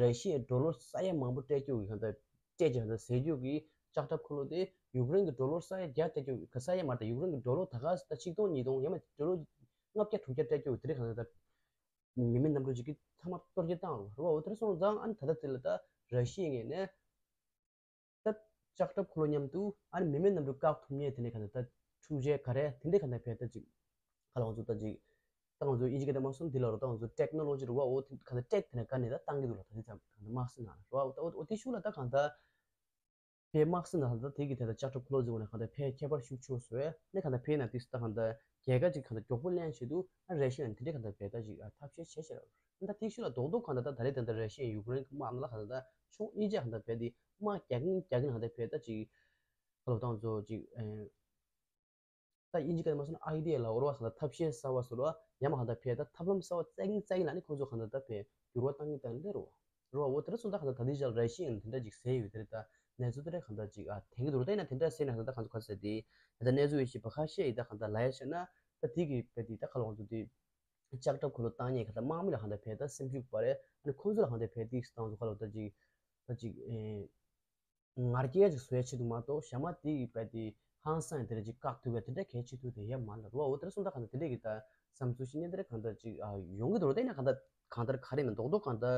ར་ཤི་ཡའི་ཌོ་ལར་ས་ཡ་མང་པོ་སྤྲད་རྒྱུ་གི་གང་ད། སྤྲད་ཀྱི་ཧ་ད་ཟེར་རྒྱུ་གི་ལྕགས་ཁྲབ་འཁོར་ལོ་དེ་ཡུཀ་རེན་གྱི་ཌོ་ལར་ས་ཡ་བརྒྱ་སྤྲད་རྒྱུ་གི་ས་ཡ་མ་རེད་ད་ཡུཀ་རེན་གྱི་ཌོ་ལར་ད་ག་ས་ད་ཆིག་སྟོང་ཉིས་སྟོང་ཡང་མ་ཌོ་ལར་ལྔ་བརྒྱ་དྲུག་བརྒྱ་སྤྲད་རྒྱུ་དེ་རིགས་ཧ་ད་མི་མེད་གནམ་གྲུ་ཅིག་གི་ཚང་མ་གཏོར་སྐྱོན་བཏང་རུང་རུང་བ་འོ་དེར་སོང་ཙང་ཨ་ནི་ད་ལྟ་དེ་ལ་ད་ར་ཤི་ཡའི་ངོས་ནས་ད་ལྕགས་ཁྲབ་འཁོར་ལོ་མཉམ་དུ་ཨ་ནི་མི་མེད་གནམ་གྲུ་བཀག་ཐུབ་མཁན་དེ་འདྲ་ག་ད་ད་འཕྲུལ་ཆས་ག་རེ་དེ་འདྲ་ག་ད་ཕེ་ད་ཅིག་ག་ལ་ང་ཚོ་ད་ཅིག་ད་ང་ཚོ་དབྱིན་ཇི་སྐད་དེ་མ་སོང་འདི་ལ་རོ་ད་ང་ཚོ་ཊེག་ནོ་ལོ་ཇི་རུ་བ་འོ་དེ་ག་ད་ཊེག་དེ་ནས་ག་ནས་ད་བཏང་གི་འདུག་ལ་ད་དེ་ཙམ་ག་ད་དམག་སྲིད་ནང་རོ་བ་འོ་ད་འོ་དེ་ཤུགས་ལ་ད་གང་ད་ཕའི་དམག་སྲིད་ནང་ད་དེ་གི་དེ་ད་ལྕགས་ཁྲབ་འཁོར་ལོ་ཟེར་བ་ནས་གང་ད་ཕའི་ཁྱད་པར་ཤུགས་ཆེ་བཟོ་ཡ་ནས་གང་ད་ཕའི་ན་དེ་ད་གང་ད་རྒྱལ་ཁ་ཅིག་གང་ད་མགྱོགས་པོ་ལེན་བྱེད་དུ་ཨ་རེ་ཤི་ཡ་ནས་དེ་འདྲས་གང་ད་བེ་ད་ཅིག་ཨ་ཐབས་ཤེས་བྱེད་བྱེད་ར་ད་དེ་ཤུགས་ལ་རྡོག་རྡོག་གང་ད་ད་ད་རེ་ད་ད་རེ་ཤི་ཡ་ཡུཀ་རེན་གི་དམག་ནང་ལ་གང་ད་ད་ཕྱོགས་གཉིས་ཆ་གང་ད་བེ་དེ་དམག་རྒྱག་གིན་རྒྱག་གིན་གང་ད་བེ་ད་ཅིག་ཁ་ལོ་ཏང་ཚོ་ཅིག་ཨེ། ད་དབྱིན་ཇི་སྐད་མ་སོང་ན་ཨའི་ཌི་ཡ་ལ་འོར་བ་སོང་ད་ཐབས་ཤེས་གསར་བ་སོང་ལ་ཡ་མ་གང་ད་ཕེ་ད་ཐབས་ལམ་གསར་བ་བཙལ་གིན་བཙལ་གིན་ལ་ནི་ཁོང་ཚོ་གང་ད་ད་ཕེ་འགྱུར་བ་བཏང་གིན་བཏང་གིན་ལེ་རོ་རོ་བ་འོ་དེ་འདྲ་སོང་ད་གང་ད་ད་དེ་ཞག་ར་ཤི་ཡ་ཡང་དེ་འདྲ་ཅིག་ཟེར་ཡོད་དེ་རེད་ད་གནས་ཚུལ་དེ་འདྲ་གང་ད་ཅིག་ཨ་དེང་གི་འདུག་ད་ཡིན་ན་དེ་འདྲ་ཟེར་ན་གང་ད་གང་ཚོ་ག་ཟེར་དེ་ད་གནས་ཚུལ་ཡོད་ཤེས་པ་ཁ་ཤས་ཡིན་ད་གང་ད་ལ་ཡ་བཤད་ན་ད་དེ་གི་ཕེ་དེ་ད་ཁ་ལོ་ཁོང་ཚོ་དེ་ལྕགས་ཁྲབ་འཁོར་ལོ་བཏང་ཉེ་གང་ད་དམག་མི་ལ་གང་ད་ཕེ་ད་སེམས་ཤུགས་པ་རེད་ཨ་ནི་ཁོང་ཚོ་ལ་གང་ད་ཕེ་དེ་སྟངས་ཚོ་ཁ་ལོ་ད་ཅིག་ད་ཅིག་ཨེ། ང་རྒྱལ་ཅིག་བཟོ་ཡ་ཆེད་དུ་མ་གཏོགས་ཞྭ་དམར་དེ་ཡི་བས་དེ་ཧང་སང་དེ་འདྲ་ཅིག་བཀག་ཐུབ་པའི་དེ་འདྲ་གལ་ཆེ་ཐུབ་དེ་ཡ་མ་ལ་རུ་བ་འོ་དེ་འདྲ་སོང་ད་གང་ད་དེ་འདྲ་གི་ད་བསམ་ཚུལ་ཞིག་ཉན་དེ་འདྲ་གང་ད་ཅིག་ཨ་ཡོང་གི་འདུག་ར་ད་ཡིན་ན་གང་ད་གང་ལྟར་ག་རེ་ཡིན་ན་རྡོག་རྡོག་གང་ད་ད་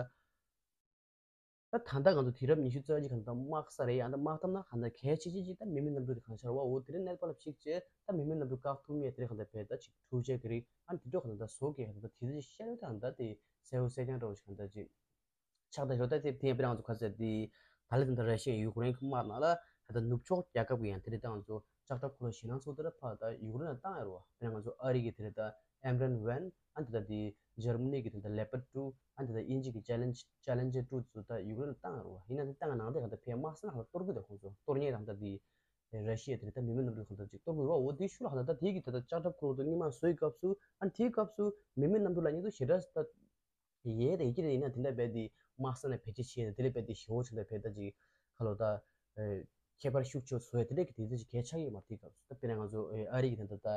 ད་ལྟ་ང་ཚོ་དུས་རབས་ཉི་ཤུ་རྩ་གཅིག་གང་ད་དམག་ས་རེད་ཡང་ད་དམག་ཐབས་ན་གང་ད་གལ་ཆེ་ཆེ་ཅིག་ད་མི་མེད་གནམ་གྲུ་དེ་གང་ཤར་བ་འོ་དེ་འདྲ་གནས་པ་ལ་ཕྱིག་ཅེ་ད་མི་མེད་གནམ་གྲུ་བཀག་ཐུབ་མེད་དེ་འདྲ་གང་ད་བས་ད་ཅིག་འཕྲུལ་ཆས་ཀྱི་རིགས་ཨ་དེ་འདྲ་གང་ད་བཟོ་གི་གང་ད་དེ་འདྲ་ཤར་བ་གང་ད་དེ་གསལ་བོ་གསལ་རྐྱང་འདྲ་བོ་ཞིག་གང་ད་ཅིག་ཆགས་ད་ཞོ་ད་དེ་དེ་ཡང་པི་རང་ཚོ་ཁ་ཟེར་དེ་ད་ལི་དེ་འདྲ་ར་ཤི་ཡ་ཡུཀ་རེན་གི་དམག་ནང་ལ་ད་ལྟ་ནུབ་ཕྱོགས་རྒྱལ་ཁབ་ཀྱི་ཡང་དེ་རེད་ད་ང་ཚོ་ལྕགས་ཁྲབ་འཁོར་ལོ་ཞེད་སྣང་ཚོགས་དེ་ར་ཕ་ད་ཡུཀ་རེན་ལ་བཏང་ཡ་རོ་པི་རང་ང་ཚོ་ཨ་རི་གི་དེ་རེད་ད་ཨེམ་རན་ཝན་ཨ་དེ་ད་དེ་འཇར་མ་ནི་གི་དེ་ད་ལེ་པར་ཊུ་ཨ་དེ་ད་དབྱིན་ཇི་གི་ཅེ་ལེན་ཅེ་ལེན་ཇར་ཊུ་ཚོ་ད་ཡུཀ་རེན་ལ་བཏང་ཡ་རོ་ཡིན་ན་དེ་བཏང་ཡ་ནང་དེ་ག་ད་ཕེ་དམག་ས་ན་ག་ད་གཏོར་གི་ད་ཁོང་ཚོ་གཏོར་ཉེ་ད་ད་དེ་ར་ཤི་ཡ་དེ་རེད་ད་མི་མེད་གནམ་གྲུ་ག་ད་ཅིག་གཏོར་གི་རོ་འོ་དེ་ཤུ་ལ་ག་ད་ད་དེ་གི་ད་ད་ལྕགས་ཁྲབ་འཁོར་ལོ་དུ་སྔོན་མ་བཟོ་ཡི་སྐབས་སུ་ཨ་དེའི་སྐབས་སུ་མི་མེད་གནམ་གྲུ་ལ་ཉེ་དུ་ཞེ་དྲག་ད། ཡས་དེ་ཡི་གེ་རེ་ཡིན་ན་དེ་འདྲ་བས་དེ་དམག་ས་ནས་བེད་སྤྱོད་བྱས་ནས་དེ་ལས་བས་དེ་ཞེ་བོ་བྱས་ནས་བས་ད་ཅིག་ཁ་ལོ་ད་ཁྱད་པར་ཤུགས་ཆེ་བཟོ་ཡ་དེ་འདྲ་གི་དེ་ཚོ་ཅིག་གལ་ཆགས་ཡོད་མ་རེད་དེ་སྐབས་སུ་ད་དཔེར་ན་ང་ཚོ་ཨ་རི་གི་དེ་འདྲ་ད་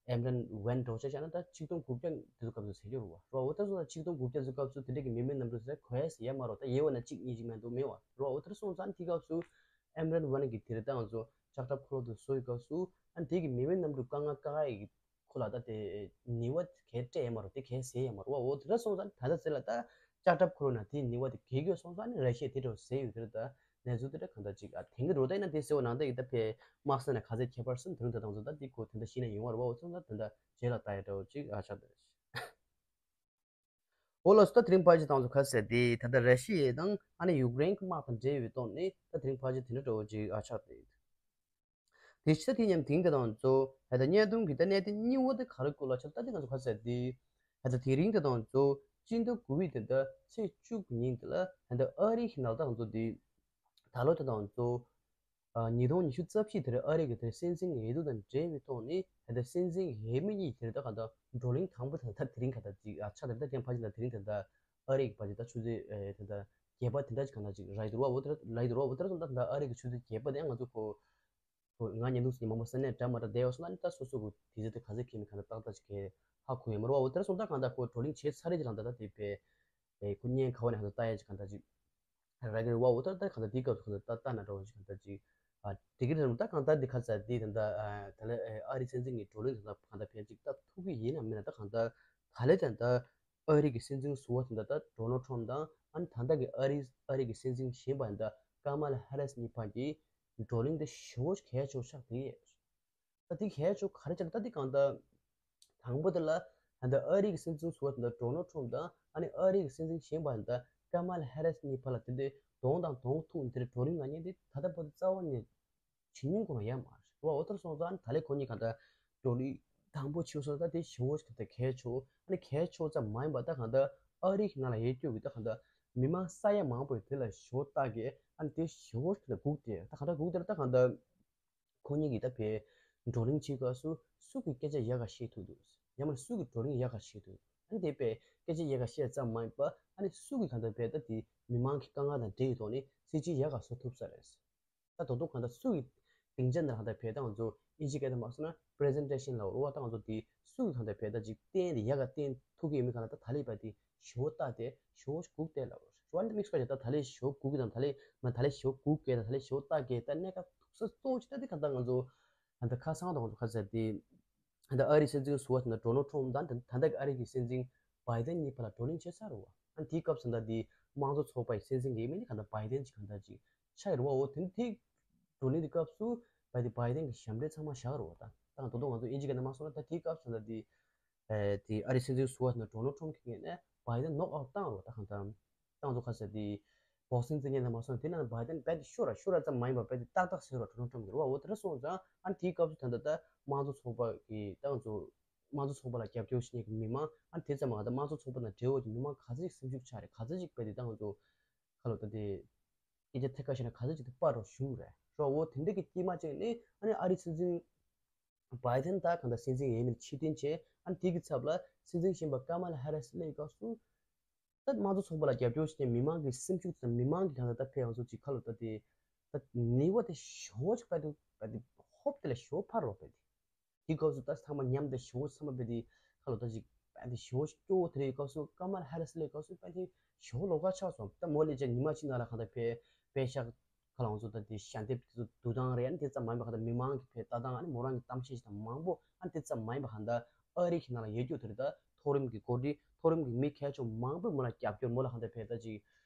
ཨེམ་རན་ཝན་འགྲོ་ཆ་བྱས་ན་ད་ཆིག་སྟོང་དགུ་བརྒྱ་དེ་ཚོ་སྐབས་སུ་ཟེར་རྒྱུ་རུ་བ་རོ་འོ་ད་སོ་ད་ཆིག་སྟོང་དགུ་བརྒྱ་ཚོ་སྐབས་སུ་དེ་འདྲ་གི་མི་མེད་གནམ་གྲུ་ཟེར་གོ་ཡ་ཟེར་ཡ་མ་རོ་ད་ཡས་བ་ན་གཅིག་གཉིས་ཅིག་མེད་འདུག་མེད་བ་རོ་འོ་ད་སོང་ཙང་དེ་སྐབས་སུ་ཨེམ་རན་ཝན་གི་དེ་རེད་ད་ང་ཚོ་ལྕགས་ཁྲབ་འཁོར་ལོ་དེ་བཟོ་ཡི་སྐབས་སུ་ཨ་དེ་གི་མི་མེད་གནམ་གྲུ་དཀའ་ངལ་དཀའ་ངལ་གི་ཁོ་ལ་ད་དེ་ནུས་པ་གས་སྤྲད་ཡ་མ་རེད་དེ་གས་ཟེར་ཡ་མ་རེད་བ་འོ་དེ་འདྲ་སོང་ཙང་ད་ལྟ་ཟེར་ལ་ད་ལྕགས་ཁྲབ་ཁོ་རང་ན་དེ་ནུས་པ་དེ་གས་གོ་སོང་ཙང་ནི་ར་ཤི་ཡ་དེ་འདྲ་ཟེར་ཡོད་དེ་རེད་ད་གནས་ཚུལ་དེ་འདྲ་གང་ལྟར་ཅིག་ཨ་དེང་གི་འགྲོ་ད་ཡིན་ན་དེ་ཟེར་བ་ནང་ད་ཡིན་ད་ཕེ་དམག་ས་ན་ག་ཚད་ཁྱད་པར་སོང་དེ་རིང་ད་དང་ཚོ་ད་དེ་ཁོ་དེ་འདྲ་ཤེས་ན་ཡོང་བ་རེད་བ་འོ་ཙང་ད་དེ་འདྲ་རྗེས་ལ་ལྟ་ཡ་འདྲ་བོ་ཅིག་ཨ་ཆགས་དེ་རེད། འོ་ལགས་སོ་ད་དེ་རིང་ཕལ་ཆེར་དང་ཚོ་ག་ཟེར་དེ་ད་ལྟ་ར་ཤི་ཡ་དང་ཨ་ནི་ཡུཀ་རེན་གི་དམག་དང་འབྲེལ་བའི་ཐོག་ནས་ད་དེ་རིང་ཕལ་ཆེར་དེ་འདྲ་འདྲ་བོ་ཅིག་ཨ་ཆགས་དེ། དེ་ཕྱི་ད་དེ་མཉམ་དེང་དེ་དང་ཚོ་ཧ་ད་བརྙན་ཐུང་གི་ད་གནད་དོན་གཉིས་པ་དེ་ག་རེ་སྐོར་ལ་ཆ་ད་དེ་ང་ཚོ་ག་ཟེར་དེ་ཧ་ད་དེ་རིང་དེ་དང་ཚོ་སྤྱི་ཟླ་དགུ་པའི་དེ་ད་ཚེས་བཅུ་དགུ་ཉིན་དེ་ལ་ཧ་ད་ཨ་རི་གི་ནང་ད་ང་ཚོ་དེ་ད་ལོ་དེ་དང་ཚོ་ཉིས་སྟོང་ཉི་ཤུ་རྩ་བཞི་དེར་ཨ་རི་གི་དེར་སྲིད་འཛིན་འོས་བསྡུ་དང་འབྲེལ་བའི་ཐོག་ནས་ཧ་ད་སྲིད་འཛིན་འོས་མི་གཉིས་དེར་ད་ག་ད་བགྲོ་གླེང་དང་པོ་དེ་ད་དེ་རིང་ག་ད་ཅིག་ཨ་ཆ་དེ་ད་ཐེངས་ཕ་ཆེན་ད་དེ་རིང་དེ་ད་ཨ་རི་གི་ཕ་ཆེན་ད་ཆུ་ཚོད་དེ་ད་བརྒྱད་པ་དེ་འདྲ་ཅིག་གང་ལྟར་ཅིག་རག་གི་འདུག་བ། འོ་དེ་རག་གི་འདུག་བ། འོ་དེ་རག་སོང་ད་ད་ཨ་རི་གི་ཆུ་ཚོད་བརྒྱད་པ་དེ་ང་ཚོ་ཁོ་ཁོ་ང་ཉན་འདུག་ཟེར་མང་པོ་ས་གནས་འདྲ་མ་འདྲ་བསྡད་ཡོད་སོང་ན་ནི་ད་སོ་སོ་གི་དུས་ཚོད་དེ་ག་ཚོད་འཁེལ་མིན་གང་ལྟར་ཏག་ཏག་ཅིག་གི་ཧ་གོ་ཡོད་མ་རེད་བ། འོ་དེ་རག་སོང་ད་གང་ལྟར་ཁོ་བགྲོ་གླེང་བྱས་ཚར་རེད་ཅིག་ལ་ད་ད་དེ་བས་ཁོ་བརྙན་ག་བ་ནས་གང་ལྟར་ལྟ་ཡ་ཅིག་གང་ལྟར་ཅིག་རག་གི་རེད་བ། འོ་ད་ད་གང་ལྟར་དེའི་སྐབས་སུ་གང་ལྟར་ད་ལྟ་ན་འདྲ་བོ་ཅིག་གང་ལྟར་ཅིག་ཨ་དེ་གི་རེད་ད་གང་ལྟར་འདི་ག་ཚོད་འདི་ད་ད་ད་ལས་ཨ་རི་སྲིད་འཛིན་གྱི་བགྲོ་གླེང་ད་ད་གང་ལྟར་ཕལ་ཅིག་ད་ཐུག་གི་ཡིན་ན་མིན་ན་ད་གང་ལྟར་ད་ལས་ད་ད་ཨ་རི་གི་སྲིད་འཛིན་ཟུར་པ་དེ་འདྲ་ད་ཌོ་ནལ་ཊམ་དང་ཨ་ནི་ད་ལྟ་གི་ཨ་རི་ཨ་རི་གི་སྲིད་འཛིན་གཞོན་པ་འདི་ཀ་མ་ལ་ཧེ་རི་སི་གཉིས་བར་གྱི་བགྲོ་གླེང་དེ་ཞེ་པོ་གལ་ཆེ་བོ་ཆགས་བསྡད་ཡོད། ད་དེ་གལ་ཆེ་བོ་ག་རེ་ཆགས་ད་དེ་གང་ལྟར་དང་པོ་དེ་ལ་ད་ལྟ་ཨ་རི་གི་སྲིད་འཛིན་ཟུར་པ་དེ་འདྲ་ཌོ་ནལ་ཊམ་དང་ཨ་ནི་ཨ་རི་གི་སྲིད་འཛིན་གཞོན་པ་འདི་ཀ་མ་ལ་ཧེ་རི་སི་གཉིས་བར་ལ་དེ་འདྲའི་གདོང་དང་གདོང་ཐུག་ནས་དེ་འདྲའི་བགྲོ་གླེང་གནང་མཁན་དེ་ད་ལྟ་བར་དུ་རྩ་བ་ནས་བྱེད་མྱོང་ཁོ་རང་ཡང་མ་རེད་བ། འོ་ལྟར་སོང་ཙང་ད་ལས་ཁོ་གཉིས་གང་ལྟར་བགྲོ་གླེང་དང་པོ་བྱས་སོང་ཙང་དེ་ཞེ་པོ་ཞིག་ད་གལ་ཆེ་བོ། ཨ་ནི་གལ་ཆེ་བོ་ཙམ་མ་ཡིན་པ་ད་གང་ལྟར་ ཨ་རི་གི་ནང་ལ་ཡོད་རྒྱུ་གི་ད་གང་ལྟར་མི་མང་ས་ཡ་མང་པོས་དེ་ལ་ཞེ་པོ་ལྟ་གི། ཨ་ནི་དེ་ཞེ་པོ་ཞིག་ལ་སྒུག་བསྡད། ད་གང་ལྟར་སྒུག་བསྡད་ལ་ད་གང་ལྟར་ཁོ་གཉིས་ཀྱིས་ད་ཕར་བགྲོ་གླེང་བྱེད་སྐབས་སུ་སུ་གིས་སྐད་ཆ་ཡག་ག་བཤད་ཐུབ་འདུག་ཡང་མིན་སུ་གིས་བགྲོ་གླེང་ཡག་ག་བྱེད་ཐུབ། ཨ་ནི་དེ་ཕར་སྐད་ཆ་ཡག་ག་བཤད་ཙམ་མ་ཡིན་པ་ཨ་ནི་སུ་གིས་གང་ལྟར་ཕར་ད་དེ་མི་མང་གི་དཀའ་ངལ་དང་འབྲེལ་བའི་ཐོག་ནས་སྲིད་ཇུས་ཡག་ག་བཟོ་ཐུབ་ས་རེད། ད་དོ་དོ་གང་ལྟར་སུ་ཡི་སྡིངས་ཆ་འདི་ལ་གང་ལྟར་ཕར་ད་ང་ཚོ་ཨིན་ཇི་སྐད་དུ་མ་སོང་ན་པི་རི་ཟེན་ཊེ་ཤན་ལབ་རེད་བ། ད་ང་ཚོ་དེ་སུ་ཡི་གང་ལྟར་ཕར་ད་ཅིག་བསྟན་དེ་ཡག་ག་བསྟན་ཐུབ་ཀྱི་ཡོད་མེད་གང་ལྟར་ད་ད་ལས་པ་དེ་ཞེ་པོ་ལྟ་དེ་ཞེ་པོ་སྒུག་བསྡད་ལབ་རེད་བ། འདི་དམིགས་བསལ་གྱི་ད་ད་ལས་ཞེ་པོ་སྒུག་གི་དང་ད་ལས་མ་ད་ལས་ཞེ་པོ་སྒུག་གི་དང་ད་ལས་ཞེ་པོ་ལྟ་གི་ད་གནད་འགག་ཐུག་ས་གཙོ་བོ་ཅིག་ད་དེ་གང་ལྟར་ང་ཚོ་ད་ཁ་སང་དང་ང་ཚོ་ག་ཟེར་དེ། ད་ཨ་རིའི་སྲིད་འཛིན་ཟུར་པ་ད་ལྟ་ཌོ་ནལ་ཊམ་དང་ད་ད་ལྟ་གི་ཨ་རི་གི་སྲིད་འཛིན་བྷའི་ཌེན་གཉིས་བར་ལ་བགྲོ་གླེང་བྱས་ཚར་རེད་བ། ཨ་དེའི་སྐབས་སུ་ད་དེ་དམངས་གཙོ་ཚོགས་པ་ཡི་སྲིད་འཛིན་གྱི་མིང་ནི་གང་ལྟར་བྷའི་ཌེན་གྱི་གང་ལྟར་ཅིག་ཆགས་ཡོད་རེད་བ། འོ་དེ་དེ་བགྲོ་གླེང་དེ་སྐབས་སུ་བྷའི་ཌེན་བྷའི་ཌེན་གྱི་ཞབས་འདྲེན་ཚང་མ་བཞག་རེད་བ། ད་ད་དོ་དོ་ང་ཚོ་ཨིན་ཇི་སྐད་ནང་མ་སོང་ན་ད་དེའི་སྐབས་སུ་ད་དེ་ཨེ་དེ་ཨ་རིའི་སྲིད་འཛིན་ཟུར་པ་ད་ལྟ་ཌོ་ནལ་ཊམ་གྱི་ངོས་ནས་བྷའི་ཌེན་ནོག་ཨའུཊ་བཏང་རེད་བ། ད་གང་ལྟར། ཏང་ཙུའུ་ཁ་ཟེར་དེ་བོག་སིང་རྩེད་མཁན་དང་མ་སོང་དེ་ན་བྷའི་ཌེན་རྦད་དེ་ཤོར་ར་ཤོར་ར་ཙམ་མ་ཡིན་པར་རྦད་དེ་ཏག་ཏག་ཟེར་བ་ཌོ་ནལ་ཊམ་གྱི་རེད་བ། འོ་དེ་འདྲ་སོང་ཙང་ཨ་ནི་དེའི་སྐབས་སུ་ད་ལྟ་ད་དམངས་གཙོ་ཚོགས་པ་གི་ཏང་ཙུའུ་དམངས་གཙོ་ཚོགས་པ་ལ་རྒྱབ་སྐྱོར་བྱེད་མཁན་གྱི་མི་མང་ཨ་ནི་དེ་ཙམ་མ་ད་དམངས་གཙོ་ཚོགས་པ་དང་འབྲེལ་བ་གྱི་མི་མང་ག་ཚོད་ཅིག་སེམས་ཤུགས་ཆག་རེད། ག་ཚོད་ཅིག་རྦད་དེ་ཏང་ཙུའུ་ཁ་ལོ་ད་དེ་སྐད་ཆ་ཐད་ཀར་བཤད་ན་ག་ཚོད་ཅིག་ཏུ་སྤར་རོགས་ཞུ་རེད་རོ། འོ་དེ་འདྲ་གི་དཀྱིལ་མ་ཅིག་ནི་ཨ་ནི་ཨ་རིའི་སྲིད་འཛིན་བྷའི་ཌེན་ད་གང་ལྟར་སྲིད་འཛིན་ཡིན་མིན་ཕྱིར་འཐེན་བྱས་ཨ་ནི་དེ་གི་ཚབ་ལ་སྲིད་འཛིན་གཞོན་པ་ཀ་མ་ལ་ཧེ་རི་སི་སླེབས་སྐབས་སུ། ད་དམངས་གཙོ་ཚོགས་པ་ལ་རྒྱབ་སྐྱོར་བྱེད་མཁན་མི་མང་གི་སེམས་ཤུགས་དང་མི་མང་གི་གང་ལྟར་ད་ཕེབས་ཡོང་ཚུལ་ཅིག་ཁ་ལོ་ད་དེ་ད་ནུས་པ་དེ་ཞེ་པོ་ཅིག་ཕར་དུ་ཕར་དུ་ཧོབ་དེ་ལ་ཞེ་པོ་འཕར་རོགས་པས་དེ། དེ་སྐབས་སུ་ད་ཚང་མ་མཉམ་དུ་ཞེ་པོ་ཚང་མ་ཕེབས་དེ་ཁ་ལོ་ད་ཅིག་ཕར་དུ་ཞེ་པོ་སྐྱོ་བོ་དེ་རེད། སྐབས་སུ་ཀ་མ་ལ་ཧེ་རི་སི་སླེབས་སྐབས་སུ་ཕར་དུ་ཞེ་པོ་ལོགས་ཀ་ཆགས་སོང་། ད་མོ་ལས་ཅིག་ཉི་མ་གཅིག་ནང་ལ་གང་ལྟར་ཕེབས་ཕེབས་ཤག་ཁ་ལ་ང་ཚོ་ད་དེ་ཞལ་འདེབས་དེ་ཚོ་བསྡུ་སྟངས་རེད། ཨ་ནི་དེ་ཙམ་མ་ཡིན་པ་གང་ལྟར་མི་མང་གི་ཕེབས་ལྟ་སྟངས་ཨ་ནི་མོ་རང་གི་གཏམ་བཤད་ཞིག་དང་མང་པོ་ཨ་ནི་དེ་ཙམ་མ་ཡིན་པ་གང་ལྟར་ཨ་རི་གི་ནང་ལ་ཡོད་རྒྱུ་དེ་རེད། ད་མཐོ་རིམ་གྱི་འགོ་ཁྲིད་མཐོ་རིམ་གྱི་མི་གལ་ཆེན་མང་པོས་མོ་ལ་རྒྱབ་སྐྱོར་མོ་ལ་གང་ལྟར་ཕེབས་ད་ཅིག་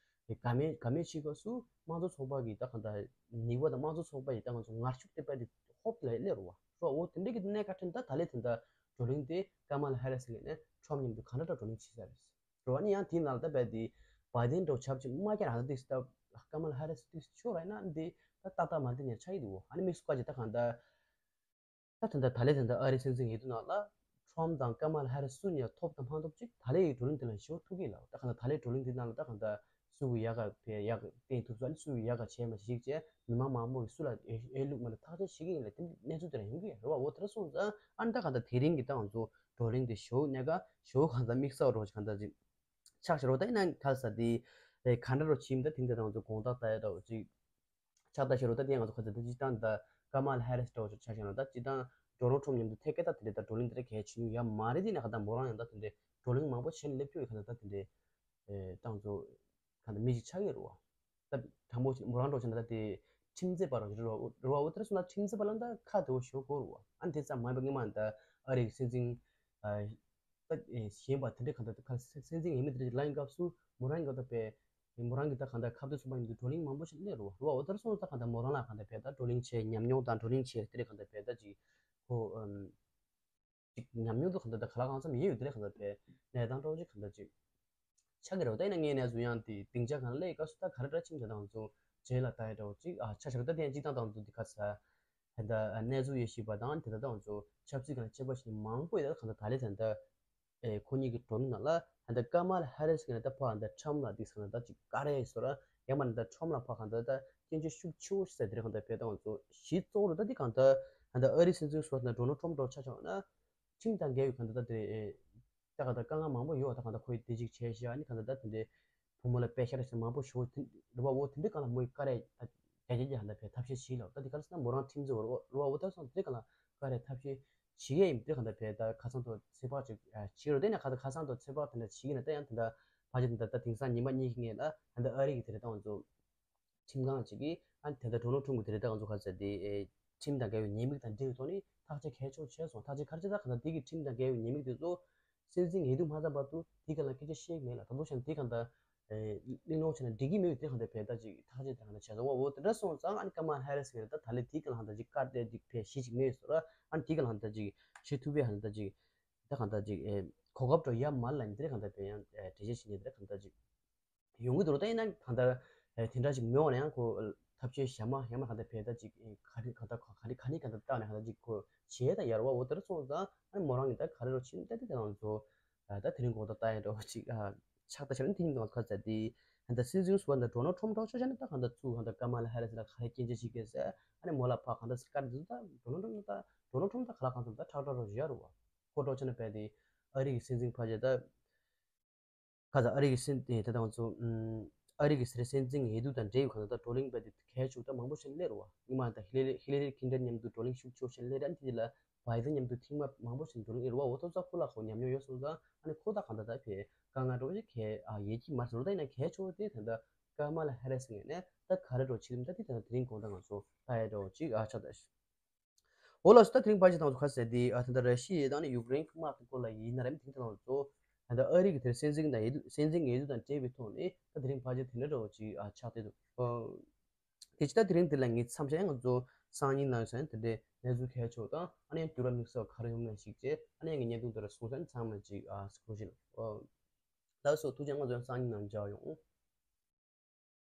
དགའ་མོས་དགའ་མོས་བྱེད་སྐབས་སུ་དམངས་གཙོ་ཚོགས་པ་གི་ད་གང་ལྟར་ནུས་པ་དང་དམངས་གཙོ་ཚོགས་པ་ཡི་ད་ང་ཚོ་ངར་ཤུགས་དེ་དཔེ་དེ་ཧོབ་དེ་ལ་སླེབས་རུ་བ་རོ། འོ་དེ་འདྲ་གི་གནད་འགག་ཁྲོད་ད་ད་ལས་དེ་འདྲ་བགྲོ་གླེང་དེ་ཀ་མ་ལ་ཧེ་རི་སི་ངོས་ནས་ཁྲོམ་མཉམ་དུ་གང་འདྲ་འདྲ་བགྲོ་གླེང་བྱེད་ས་རེད། འགྲོ་བ་ནི་ཡང་དེའི་ནང་ལ་ད་བས་དེ་བྷའི་ཌེན་འགྲོ་ཆབས་ཅིག་མ་ཀྱ་རང་ད་ཏིག་ད་ཀ་མ་ལ་ཧེ་རི་སི་ཏིག་ཤོར་ར་ན་འདི་ད་ཏག་ཏག་མ་འདི་ནས་ཆགས་ཡི་འདུག་ཨ་ནི་དམིགས་སུ་བཀར་ཅིག་ད་གང་ད་ད་ད་ད་ལས་ད་ད་ཨ་རི་སྲིད་འཛིན་ཡིན་དུས་ནང་ལ་ཁྲོམ་དང་ཀ་མ་ལ་ཧེ་རི་སི་སུ་ཉིད་ཐོབ་དང་མ་ཐོབ་ཅིག་ད་ལས་ཡི་བགྲོ་གླེང་དེ་ལ་ཞེ་པོ་ཐུག་གི་ལ་ད་གང་ད་ད་ལས་བགྲོ་གླེང་དེ་ནང་ལ་ད་གང་ད་སུ་གི་ཡག་ག་ཕེ་ཡག་ག་བསྟན་ཐུབ་སོ་ཨ་ནི་སུ་གི་ཡག་ག་བྱས་མ་ཞིག་བྱས་མི་མང་མང་པོ་གི་སུ་ལ་ཨེ་ལུག་མ་ལ་ཐག་གཅོད་བྱེད་ཀྱི་ཡིན་ལ་དེ་གནས་ཚུལ་དེ་ལ་ཡོང་གི་རེད་བ། འོ་དེ་འདྲ་སོང་ཙང་ཨ་ནི་ད་གང་ད་དེ་རིང་གི་ད་ང་ཚོ་བགྲོ་གླེང་དེ་ཞོ་ནས་ག་ཞོ་གང་ད་དམིགས་བསལ་རོ་གང་ད་ཅིག་ཆགས་ཤར་བ་ད་ཡིན་ན་ག་ས་དེ་ག་འདྲ་རོ་ཕྱིན་ད་དེང་དེ་ད་ང་ཚོ་དགོངས་དག་ད་ཡ་ད་འོ་ཅིག་ཆགས་ད་ཤར་བ་ད་དེ་ང་ཚོ་ག་ས་དེ་སྤྱི་བཏང་ད་ཀ་མ་ལ་ཧེ་རི་སི་ད་འོ་ཅིག་ཆགས་ཤར་ན་ད་སྤྱི་བཏང་ཌོ་ནལ་ཊམ་མཉམ་དུ་ཐད་ཀ་ད་དེ་འདྲ་ད་བགྲོ་གླེང་དེ་འདྲ་གལ་ཆེ་ཉུང་ཡ་མ་རེད། དེ་ན་ག་ད་མོ་རང་ཡང་ད་དེ་འདྲ་བགྲོ་གླེང་མང་པོ་བྱས་ནས་སླེབས་ཀྱི་ཡོད་ག་ད་ད་དེ་འདྲ་ཨེ་ཏང་ཙུའུ་ག་ད་མི་ཞིག་ཆགས་ཡོད་རུ་བ། ད་དྲང་པོ་ཞིག་མོ་རང་འགྲོ་ཆེ་ན་ད་དེ་ཁྲིམས་རྩོད་པ་རུ་རུ་བ་རུ་བ་འོ་དེར་སོང་ན་ཁྲིམས་རྩོད་པ་ལ་ད་ཁ་དེ་བོ་ཞོ་གོ་རུ་བ། ཨ་ནི་དེ་ཙམ་མ་ཡིན་པ་སྔོན་མ་ད་ཨ་རིའི་སྲིད་འཛིན་ཨ་ད་གཞན་པ་དེ་འདྲའི་གང་ལྟར་ཁ་སྲིད་འཛིན་ཡིན་མིན་དེ་འདྲ་ལ་ཡིན་སྐབས་སུ་མོ་རང་གི་ད་པའི་མོ་རང་གི་ད་གང་ལྟར་ཁ་གཏད་ཚོགས་པ་ཡིན་དུས་བགྲོ་གླེང་མང་པོ་ཞིག་སླེབས་རུ་བ་རུ་བ། འོ་དེར་སོང་ད་གང་ལྟར་མོ་རང་ལ་གང་ལྟར་བས་ད་བགྲོ་གླེང་བྱས་ཉམས་མྱོང་དང་བགྲོ་གླེང་བྱས་དེ་འདྲའི་གང་ལྟར་བས་ད་ཅིག་ཁོ་ཨམ། ཅིག་ཉམས་མྱོང་དུ་གང་ལྟར་ད་ག་ལ་གང་འཚམ་ཡོད་ཡོད་དེ་ལས་གང་ལྟར་བས་གནས་སྟངས་འདྲ་བོ་ཅིག་གང་ལྟར་ཅིག་ཆགས་ཀྱི་རེད་བ། ད་ཡིན་ན་ངའི་གནས་ཚུལ་ཡང་དེ་སྡིངས་ཆ་གང་ལ་སླེབས་སྐབས་སུ་ད་ག་རེ་འདྲ་ཕྱིན་བྱ་དང་ཚོ་རྗེས་ལ་ལྟ་ཡ་འདྲ་བོ་ཅིག་ཨ་ཆ་བཞག་ད་དེ་ཡང་སྤྱི་བཏང་དང་ཚོ་འདི་ག་ས་ད་གནས་ཚུལ་ཡོད་ཤེས་པ་དང་དེ་ད་དང་ཚོ་ཆབ་སྲིད་གང་ལ་དཔྱད་པ་བྱེད་མཁན་མང་པོ་ཡོད། ད་གང་ལྟར་ད་ལས་ད་ད་ཨེ་ཁོ་གཉིས་ཀྱི་བགྲོ་གླེང་ནང་ལ་ད་ད་ཀ་མ་ལ་ཧེ་རི་སི་གི་ནས་ད་ཕ་ད་ཁྲམ་ལ་འདི་ས་ན་ད་ཅིག་ཀ་རེ་སོ་ར་ཡང་མ་ན་ད་ཁྲམ་ལ་ཕ་གང་ད་ད་སྐྱོན་བརྗོད་ཤུགས་ཆེ་བོ་ཞིག་ཟེར་དེ་རེད། གང་ལྟར་བས་ད་ང་ཚོ་གཞི་གཙོ་བོ་རུ་ད་འདི་གང་ལྟར་ད་ལྟ་ཨ་རིའི་སྲིད་འཛིན་སོ་ན་ཌོ་ནལ་ཁྲོམ་འགྲོ་ཆ་ཆ་བ་ན། ཁྲིམས་དང་འགལ་བའི་གང་ལྟར་ད་དེ་ད་གང་ལྟར་དཀའ་ངལ་མང་པོ་ཡོད་པ་ད་གང་ལྟར་ཁོས་དེ་ཅིག་བྱས་ཤག་ཨ་ནི་གང་ལྟར་ད་དེ་འདྲའི་བུ་མོ་ལ་པད་ཤག་རེ་ཞིག་མང་པོ་ཞུ་བ་དེ་རུ་བ་འོ་དེ་འདྲའི་གང་ལ་མོས་ཀ་རེ་ད་རྒྱ་རྒྱ་རྒྱ་གང་ལྟར་བས་ཐབས་ཤེས་བྱེད་ལ་ད་དེ་ག་ལ་ཟེར་ན་མོ་རང་ཁྲིམས་རྩོད་རུ་བ་རུ་བ་འོ་ད་སོང་དེ་གང་ལ་ཀ་རེ་ཐབས་ཤེས་བྱེད་ཡས་ཡིན། དེ་གང་ལྟར་བས་ད་ཁ་སང་ཐོག་ཚོད་དཔག་ཅིག་བྱེད་རུ་དེ་ནས་གང་ལྟར་ཁ་སང་ཐོག་ཚོད་དཔག་དེ་འདྲ་བྱེད་ཀྱི་ན་ད་ཡང་དེ་འདྲ་ཕ་ཆེ་དེ་འདྲ་ད་དེང་སང་ཉི་མ་གཉིས་ཀྱི་ངས་ལ་ད་ལྟ་ཨ་རི་གི་དེ་རེད་ད་ང་ཚོ། ཁྲིམས་ཁང་ཅིག་གིས་ཨ་ནི་ད་ལྟ་ཌོ་ནལ་ཁྲོམ་གྱི་དེ་རེད་ད་ང་ཚོ་ག་ཚད་དེ་ཨེ་ཁྲིམས་དང་འགལ་བའི་ཉེས་དམིགས་དང་འབྲེལ་བའི་ཐོག་ནས་ཐག་གཅོད་གལ་ཆེ་བྱས་སོང་། ཐག་གཅོད་ག་རེ་བྱས་ད་ག་ད་དེ་གི་ཁྲིམས་དང་འགལ་བའི་ཉེས་དམིགས་དེ་ཚོ་སྲིད་འཛིན་ཡིན་དུས་མ་ཚང་བར་དུ་དེ་ག་ལ་སྐད་ཆ་བཤད་ཀྱི་མེད་ལ་ད་དུང་བྱས་ན་དེ་ག་ད་ཨེ་གླེང་སློང་བྱས་ན་འགྲིག་གི་མེད་པའི་དེ་ག་ད་བས་ད་ཅིག་ཐག་གཅོད་དེ་ག་ད་བྱས་སོང་བ། འོ་དེ་འདྲ་སོང་ཙང་ཨ་ནི་ཀ་མ་ལ་ཧེ་རི་སི་གི་རེད་ད་ད་ལས་དེ་ག་ལ་ཧ་ད་ཅིག་བཀར་ཏེ་ཅིག་བས་གཞི་ཅིག་མེད་སོང་ར་ཨ་ནི་དེ་ག་ལ་ཧ་ད་ཅིག་བྱེད་ཐུབ་པའི་ཧ་ད་ཅིག་ད་ག་ད་ཅིག་ཨེ་གོ་སྐབས་འགྲོ་ཡ་མ་ལ་ནི་དེ་ག་ད་བས་ཡང་ཨེ་གྲོས་བྱེད་བྱེད་ནས་དེ་ག་ད་ཅིག་ཡོང་གི་འདུག་ད་ཡིན་ན་གང་ལྟར་དེ་འདྲ་ཞིག་མི་འོང་ན་ཡང་ཁོ་ཐབས་ཤེས་གཞན་མ་གཞན་མ་གང་ལྟར་བས་ད་ཅིག་ག་རེ་གང་ལྟར་ག་རེ་ག་ནས་གང་ལྟར་བཏང་ནས་གང་ལྟར་ཅིག་ཁོ་བྱས་ད་ཡར་བ་འོ་དེར་སོང་ཙང་ཨ་ནི་མོ་རང་གིས་ད་ག་རེ་རོ་ཕྱིན་ད་དེ་དེ་རང་ཚོ་ད་དེ་རིང་གོ་ད་ལྟ་ཡང་འགྲོ་ཅིག་ཨ་ ཆགས་ད་ཆགས་ནི་ཐིང་དང་ཁ་ཟེར་དེ་ཧན་ད་སྲིད་འཛིན་སུ་ཧན་ད་ཌོ་ནལ་ཁྲོམ་ཐོག་ཆོག་ཆ་ནི་ད་ཧན་ད་ཚུ་ཧན་ད་ཀ་མ་ལ་ཧེ་རི་སི་ལ་ག་རེ་སྐྱོན་ཆ་ཞིག་གེ་ཟེར། ཨ་ནི་མོ་ལ་ཕ་ཧན་ད་སི་ཀར་དེ་ད་ཌོ་ནལ་ཁྲོམ་ད་ཌོ་ནལ་ཁྲོམ་ད་ག་ལ་གང་ཙམ་ད་ཁྲག་ཁྲག་རོ་ཞུ་ཡ་རུ་བ། ཁོ་ཐོག་ཆ་ནི་བས་དེ་ཨ་རི་གི་སྲིད་འཛིན་ཕ་ཆེ་ད། ཁ་ས་ཨ་རི་གི་སྲིད་དེ་ད་ང་ཚོ་ཨ་རི་གི་སྲིད་སྲིད་འཛིན་འོས་བསྡུ་དང་འབྲེལ་ཡོད་གང་ལྟར་བགྲོ་གླེང་སྤེལ་ཏེ་གལ་ཆེ་ད་མང་པོ་ཞིག་སླེབས་རེད་བ། སྔོན་མ་ད་ཧི་ལེ་ཧི་ལེ་རི་ཁིན་ཏན་མཉམ་དུ་བགྲོ་གླེང་ཤུགས་ཆེ་ཞིག་སླེབས་རེད། ཨ་ནི་དེ་ལ་བྷའི་ཌེན་མཉམ་དུ་ཐེངས་མ་མང་པོ་ཞིག་བགྲོ་གླེང་སླེབས་རེད་བ། འོ་ཐོག་ས་ཁོ་ལ་ཁོ་ཉམས་མྱོང་ཡོད་སོང་ཙང་ཨ་ནི་ཁོ་ད་གང་ལྟར་ད་ཕེ་དཀའ་ངལ་འགྲོ་ཞིག་གལ་ཡོད་ཀྱི་མ་རེད་ད། ཡིན་ན་གལ་ཆེ་བ་དེ་ད་ད་ཀ་མ་ལ་ཧེ་རི་སི་ངོས་ནས་ད་ག་རེ་འགྲོ་བྱེད་རིམ་ད་དེ་ད་དེ་རིང་དགོང་དག་ང་ཚོ་ལྟ་ཡ་འགྲོ་ཅིག་ཨ་ཆགས་ད། འོ་ལགས་སོ། ད་དེ་རིང་ཕལ་ཆེར་དང་ཚོ་ཁ་གསལ་དེ་ཨ་ད་ལྟ་ར་ཤི་ཡའི་དང་ནི་ཡུཀ་རེན་གྱི་དམག་གི་སྐོར་ལ་ཡིན་ན་རེད། དེ་རིང་དང་ཚོ་ད་ལྟ་ཨ་རི་གི་དེར་སྲིད་འཛིན་དང་འོས་བསྡུ་སྲིད་འཛིན་འོས་བསྡུ་དང་འབྲེལ་བའི་ཐོག་ནས་ད་དེ་རིང་ཕལ་ཆེར་དེ་འདྲ་འདྲ་བོ་ཅིག་ཨ་ཆགས་བསྡད་འདུག་ཨོ། དེ་ཅི་ད་དེ་རིང་འདི་ལ་ངས་མཚམས་བཞག་ང་ཚོ་སང་ཉིན་ནང་ཚན་དེ་འདྲའི་གནས་ཚུལ་གལ་ཆེ་བ་དང་ཨ་ནི་ཡང་འགྱུར་བ་དམིགས་བསལ་ག་རེ་ཡོང་མིན་ཞིག་བྱས་ཨ་ནི་ཡང་ངས་བརྙན་ཐུང་དེ་ལ་གསུང་ས་ནི་ཚང་མ་ཅིག་ཨ་གཟིགས་རོགས་བྱེད་ལ་ཨོ། ལགས་སོ། ཐུགས་རྗེ་ཆེ། ང་ཚོ་ཡང་སང་ཉིན་ནང་མཇལ་ཡོང་།